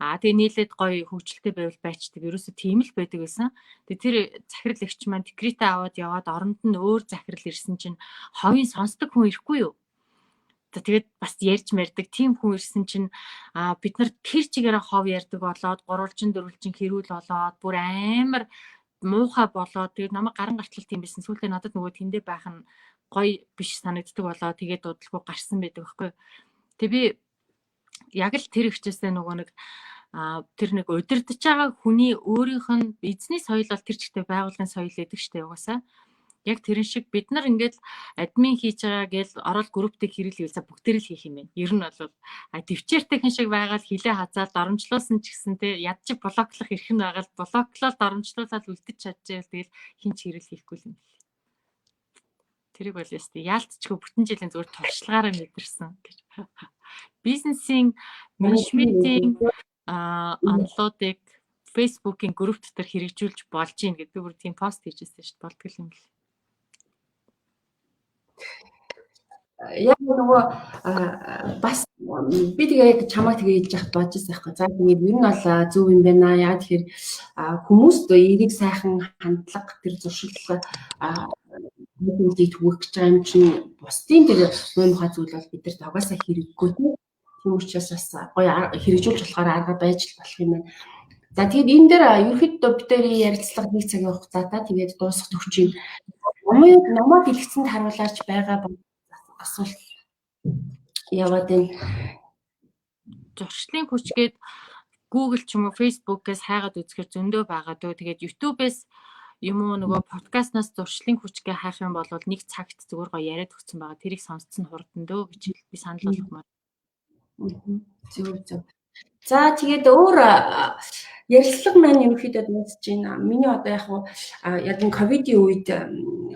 Тэгээ нийлээд гоё хөгжилтэй байвал байчдаг. Ерөөсө тийм л байдаг байсан. Тэгээ тэр захирал эгч маань декретээ аваад яваад оронд нь өөр захирал ирсэн чинь ховын сонсдог хүн ирэхгүй юу? За тэгээд бас ярьж мэрдэг тийм хүн ирсэн чинь бид нар тэр чигээрээ хов ярьдаг болоод гурвалжин дөрвөлжин хэрүүл болоод бүр амар муухай болоод тэгээд намайг гаран гартлал тийм байсан. Сүүлдээ надад нөгөө тэндээ байх нь гоё биш санагддаг болоо тэгээд удалгүй гарсан байдаг байхгүй. Тэг би яг л тэр ихчээсээ нөгөө нэг тэр нэг удирдах байгаа хүний өөрийнх нь эзний соёл бол тэр чигтээ байгууллагын соёл гэдэг штэ угаасаа. Яг тэрэн шиг бид нар ингээд админ хийж байгаа гээл орол групптэй хэрэл хийвэл за бүгдээр л хийх юм байна. Ер нь бол төвчээртэйхэн шиг байгаад хилээ хазаал доромжлуулсан ч гэсэн те ядч блоклох эрх нь байгаа л блоклол доромжлуулаад үлдэж чадчихвал тэгэл хин ч хэрэл хийхгүй юм бэл. Тэрийг бол ястэй яалтчгүй бүтэн жилийн зүгээр туршлагаараа мэдэрсэн гэж. Бизнесийн менежментийн онлуудыг Facebook-ийн групп дотор хэрэгжүүлж болж гин гэдэг бүр тийм пост хийжсэн шүү дээ. Болдгол юм бэл. Яг нөгөө бас би тэгээ яг чамайг тэгээ хэлж яхад бодож байсан байхгүй. За тэгээд ер нь бол зөв юм байна. Яг тэгэхээр хүмүүст эерэг сайхан хандлага, тэр зуршил зүйлийг түгээх гэж байгаа юм чинь бусдын тэр муу мухай зүйл бол бидэрт угаасаа хэрэггүй тийм. Тийм учраас бас гоё хэрэгжүүлж болохоор арга байж л болох юм байна. За тэгээд энэ дээр ерөөхдөө бид хоёрын ярилцлага нэг цагийн хугацаатай тэгээд дуусах төвч юм. Номыг номоо дэлгэцэнд харуулаач байгаа асуулт яваад байна. Зуршлын хүч гээд Google ч юм уу Facebook-ээс хайгаад үзэхэр зөндөө байгаа дөө. Тэгээд YouTube-ээс юм уу нөгөө подкастнаас зуршлын хүчгээ хайх юм бол нэг цагт зүгээр гоё яриад өгсөн байгаа. Тэрийг сонсцсон хурдан дөө гэж би санал болгомоор. Зөв зөв. За тэгээд өөр ярилцлага маань ерөнхийдөө дуусж байна. Миний одоо яг яг энэ ковидын үед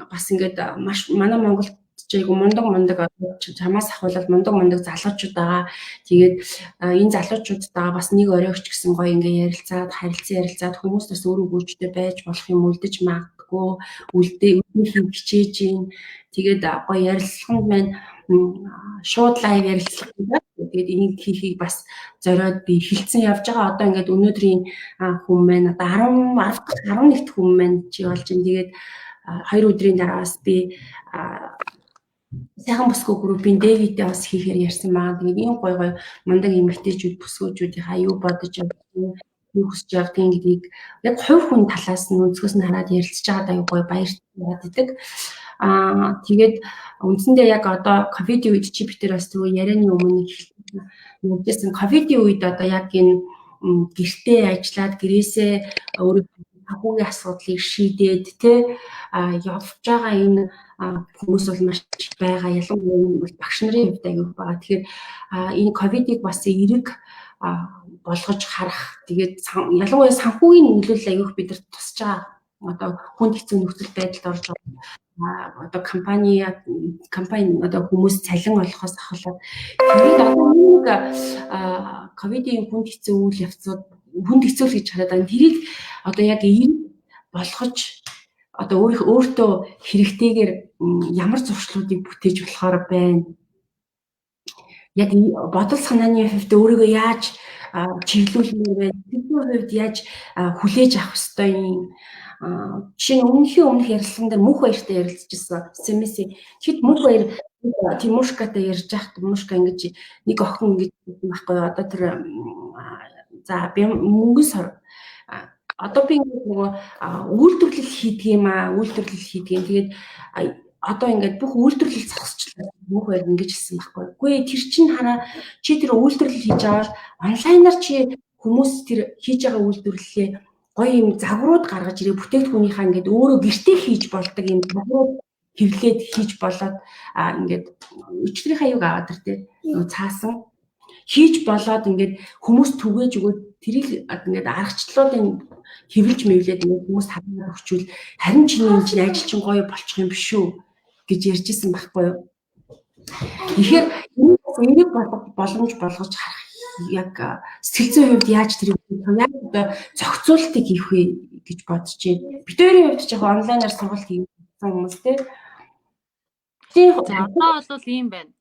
бас ингээд маш манай Монголд ч айгу мундаг мундаг чамаас ахуулаад мундаг мундаг залуучууд байгаа. Тэгээд энэ залуучуудтайгаа бас нэг оройгч гэсэн гоё ингээ ярилцаад, харилцан ярилцаад хүмүүс бас өөр өгөөжтэй байж болох юм үлдэж магадгүй, үлдээ үлдээхийг хичээж гин. Тэгээд гоё ярилцлаганд маань шууд лайв ярилцлага гэдэг. Тэгээд энийг хийхийг бас зориод би эхэлсэн явж байгаа. Одоо ингээд өнөөдрийн хүн маань одоо 10 10 11 хүн маань чи болж байна. Тэгээд 2 өдрийн дараа бас би сайхан бүсгүй группийн Дэвидтэй бас хийхээр ярьсан байгаа. Тэгээд ийм гоё гоё мундаг эмэгтэйчүүд бүсгүүчүүдийнхаа юу бодож явдгийг, юу хүсэж явдгийг гэдгийг яг хувь хүн талаас нь өнцгөөс нь хараад ярилцж байгаад аюу гоё баяртай байгаад идэг. Тэгээд үндсэндээ яг одоо ковидын үед чи битэр бас зүгээр ярианы өмнө явжсэн ковидын үед одоо яг энэ гэртээ ажиллаад гэрээсээ өөрөө санхүүгийн асуудлыг шийдээд те явж байгаа энэ хүмүүс бол маш их байгаа. Ялангуяа багш нарын хувьд аягүй байгаа. Тэгэхээр энэ ковидыг бас эерэг болгож харах. Тэгээд ялангуяа санхүүгийн нөлөөлөл аягүй бидэрт тусч байгаа. Одоо хүнд хэцүү нөхцөл байдалд орж байгаа. Одоо компани компани одоо хүмүүс цалин олохоос ахуулаад тэгээд одоо нэг ковидын хүнд хэцүү үйл явцууд хүнд хэцүү л гэж хараад байна. Тэрийг одоо яг эерэг болгож одоо өөртөө хэрэгтэйгээр ямар зуршлуудыг бүтээж болохоор байна. Яг бодол санааны хувьд өөрийгөө яаж чиглүүлмээр вэ? Сэтгэлийн хувьд яаж хүлээж авах ёстой юм? Жишээ нь өмнөхийн өмнөх ярилцлаган дээр Мөнх баяртай ярилцчихсан SMS-ийн. Тэгэхэд Мөнх баяр Тимушкатай ярьж байхад Тимушка ингэж нэг охин ингэж хэлсэн байхгүй юу? Одоо тэр за би мөнгөн сор одоо би ингээд нөгөө үйлдвэрлэл хийдэг юм аа, үйлдвэрлэл хийдэг юм. Тэгээд одоо ингээд бүх үйлдвэрлэл зогсчлаа. Мөнх баяр ингэж хэлсэн байхгүй. Үгүй тэр чинь хараа, чи тэр үйлдвэрлэл хийж байгаа бол онлайнаар чи хүмүүс тэр хийж байгаа үйлдвэрлэлээ гоё юм загварууд гаргаж ирээ, бүтээгдэхүүнийхээ ингээд өөрөө гэртээ хийж болдог юм загварууд хэвлээд хийж болоод ингээд өчтөрийнхаа юг аваад тэр тээ нөгөө цаасан хийж болоод ингээд хүмүүс түгээж өгөөд тэрийг ингээд аргачлалуудын хэвлэж мэвлээд ингээд хүмүүс хараад өгчүүл харин чиний энэ чинь ажил чинь гоё болчих юм биш үү гэж ярьжсэн байхгүй юу. Тэгэхээр энийг боломж болгож харах яг сэтгэл зүйн хувьд яаж тэрийг яаж одоо зохицуултыг хийх вэ гэж бодож байна. Бид хоёрын хувьд ч яг онлайнаар сургалт хийсэн хүмүүс те. За одоо бол ийм байна.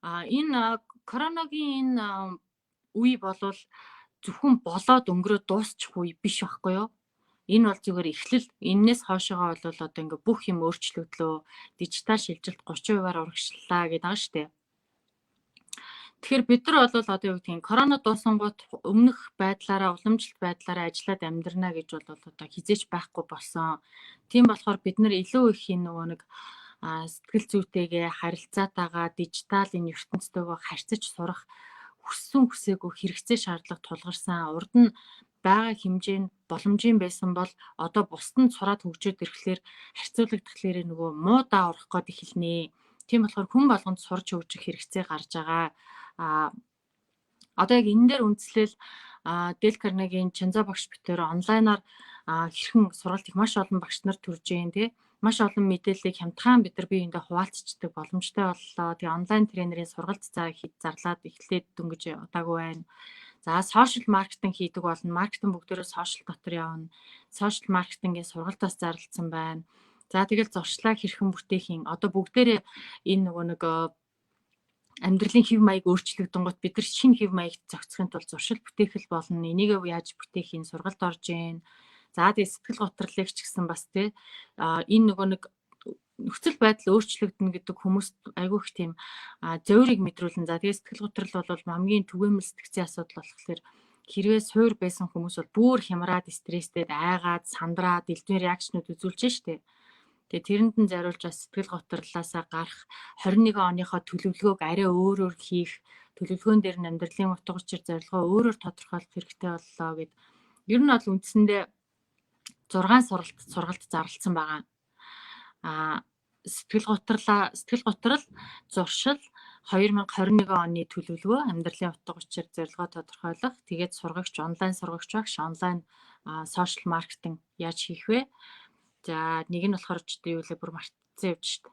Энэ коронагийн энэ үе болвол зөвхөн болоод өнгөрөө дуусчих үе биш байхгүй юу? Энэ бол зүгээр эхлэл. Эннээс хойшоогоо бол одоо ингээ бүх юм өөрчлөгдлөө. Дижитал шилжилт 30%-аар урагшлаа гэдэг байгаа шүү дээ. Тэгэхээр бид нар бол одоо юу гэдгийг корона дуусангууд өмнөх байдлаараа уламжлалт байдлаараа ажиллаад амьдрна гэж бол одоо хизээч байхгүй болсон. Тийм болохоор бид нар илүү их энэ нөгөө нэг сэтгэл зүйтэйгээ харилцаатайгаа дижитал энэ ертөнцтэйгээ харьцаж сурах хүссэн хүсээгүй хэрэгцээ шаардлага тулгарсан. Урд нь байгаа хэмжээ нь боломжийн байсан бол одоо бусд нь сураад хөгжөөд ирэхлээр харьцуулагдахлаарэ нөгөө муу даа орох гээд эхэлнэ. Тийм болохоор хүн болгонд сурч хөгжих хэрэгцээ гарч байгаа. Одоо яг энэ дээр үндслэл Дэл Карнегийн Чанза багш битээр онлайнаар хэрхэн сургалт их маш олон багш нар төрж гин тий маш олон мэдээллийг хямдхан бид нар бие биендээ хуваалцчихдаг боломжтой боллоо. Тэгээ онлайн тренерийн сургалт цаа зарлаад эхлээд дөнгөж удаагүй байна. За сошиал маркетинг хийдэг болно. Маркетинг бүгдээрээ сошиал дотор явна. Сошиал маркетингийн сургалтаас зарлагдсан байна. За тэгэл зуршлаа хэрхэн бүтээх юм. Одоо бүгдээрээ энэ нөгөө нэг амьдралын хэв маяг өөрчлөгдөнгөт бид нар шинэ хэв маягт зохицохын тулд зуршил бүтээх л болно. Энийг яаж бүтээх юм сургалт орж ийн. За тэгээ сэтгэл готрлыг ч гэсэн бас тий энэ нөгөө нэг нөхцөл байдал өөрчлөгдөнө гэдэг хүмүүст айгүй их тийм зөөрийг мэдрүүлэн. За тэгээ сэтгэл готрол бол хамгийн түгээмэл сэтгцийн асуудал болохоор хэрвээ суур байсан хүмүүс бол бүр хямраад стресстэй айгаад сандраад элдвийн реакшнууд үзүүлж штэ. Тэгээ тэрэнд нь зориулж бас сэтгэл готрлаасаа гарах 21 оныхоо төлөвлөгөөг арай өөрөөр хийх, төлөвлөгөөн дээр нь амьдралын утга учир зорилгоо өөрөөр тодорхойлох хэрэгтэй боллоо гэд. Ер нь бол үндсэндээ 6 сургалт зарлалцсан байгаа. Сэтгэл готрол, зуршил, 2021 оны төлөвлөгөө, амьдралын утга учир зорилгоо тодорхойлох, тэгээд сургагч, онлайн сургагч багш, онлайн сошиал маркетинг яаж хийх вэ? За нэг нь болохоор ч юу лээ бүр мартцсан явж шít.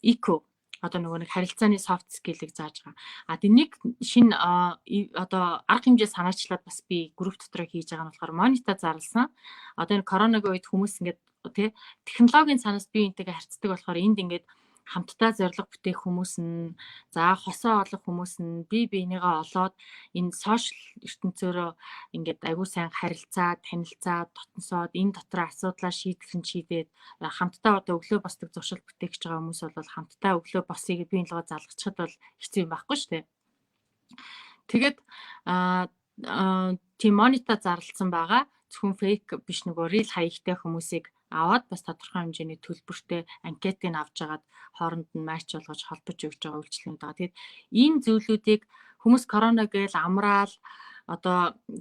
Эко одоо нөгөө нэг харилцааны soft skill-ыг зааж байгаа. А тэг нэг шинэ одоо арга хэмжээ санаачлаад бас би групп дотор хийж байгаа нь болохоор монито зарласан. Одоо энэ коронагийн үед хүмүүс ингээд тий технологийн цаанаас бие биентэйгээ харьцдаг болохоор энд ингээд хамтдаа зорилго бүтээх хүмүүс нь, за хосоо олох хүмүүс нь бие биенийгээ олоод энэ сошиал ертөнцөөрөө ингээд аягүй сайн харилцаа, танилцаад, дотносоод энэ дотроо асуудлаа шийдэх нь шийдээд хамтдаа одоо өглөө босдог зуршил бүтээх гэж байгаа хүмүүс бол хамтдаа өглөө босъё гэж бие биенийгээ залгачихад бол хэцүү юм байхгүй шүү дээ. Тэгээд тийм монито зарлалцсан байгаа. Зөвхөн фейк биш нөгөө real хаягтай хүмүүсийг аваад бас тодорхой хэмжээний төлбөртэй анкетыг авч агаад хооронд нь матч болгож холбож өгч байгаа үйлчлэгүүд байгаа. Тэгээд энэ зүйлүүдийг хүмүүс корона гээл амраал одоо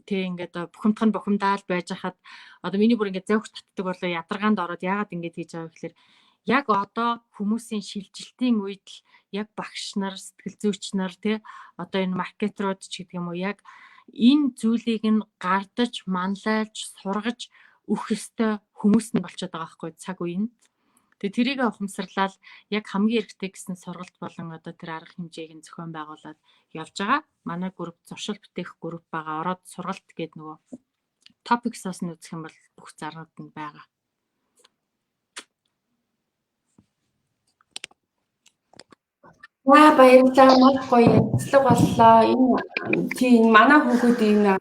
тий ингээд бухимдах нь бухимдаал байж хахад одоо миний бүр ингээд зөөх татдаг болоо ядаргаанд ороод яагаад ингэж хийж байгаа вэ гэхээр яг одоо хүмүүсийн шилжилтийн үед л яг багш нар, сэтгэл зүйч нар тий одоо энэ маркетерууд ч гэдэг юм уу яг энэ зүйлийг нь гардаж, манлайлж, сургаж өгөх ёстой хүмүүс нь болчиход байгаа байхгүй цаг үе нь. Тэгээ тэрийг ухамсарлал яг хамгийн хэрэгтэй гэсэн сургалт болон одоо тэр арга хэмжээг нь зохион байгуулад явж байгаа. Манай групп зуршил бүтээх групп байгаа. Ороод сургалт гээд нөгөө topics-аас нь үзэх юм бол бүх зарнууд нь байгаа. За, баярлалаа. Маш гоё ярилцлага боллоо. Энэ тийм манай хүүхэд энэ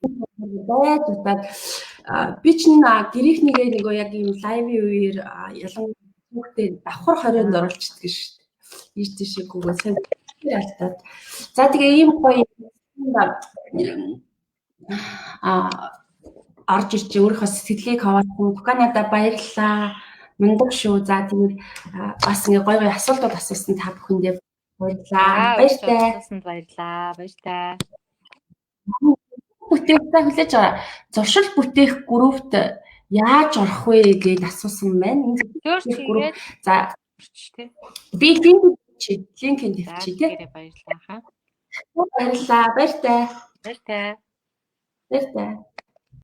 байж удаад би чинь гэрийнхнийгээ нөгөө яг ийм live ын үеэр ялангуяа хүүхдээ давхар 20-нд оруулчихдаг шүү дээ. Ийш тийшээ гүгөө сайн ялтаад. За, тэгээ ийм гоё орж ирж өөрийнхөө сэтгэлийг хаваалсан Туканада баярлалаа. Мундаг шүү. За, тэгээд бас ингээ гоё гоё асуултууд асуусан та бүхэндээ баярлалаа. Баяртай. Баярлалаа. Баяртай. Бүтээх хүлээж байгаа. Зуршил бүтээх группт яаж орох вэ гэж асуусан байна. Энэ групп. За, би линк чи линк тавьчих, тий. Баярлалаа. Баярлалаа. Баяртай. Баяртай. Баяртай.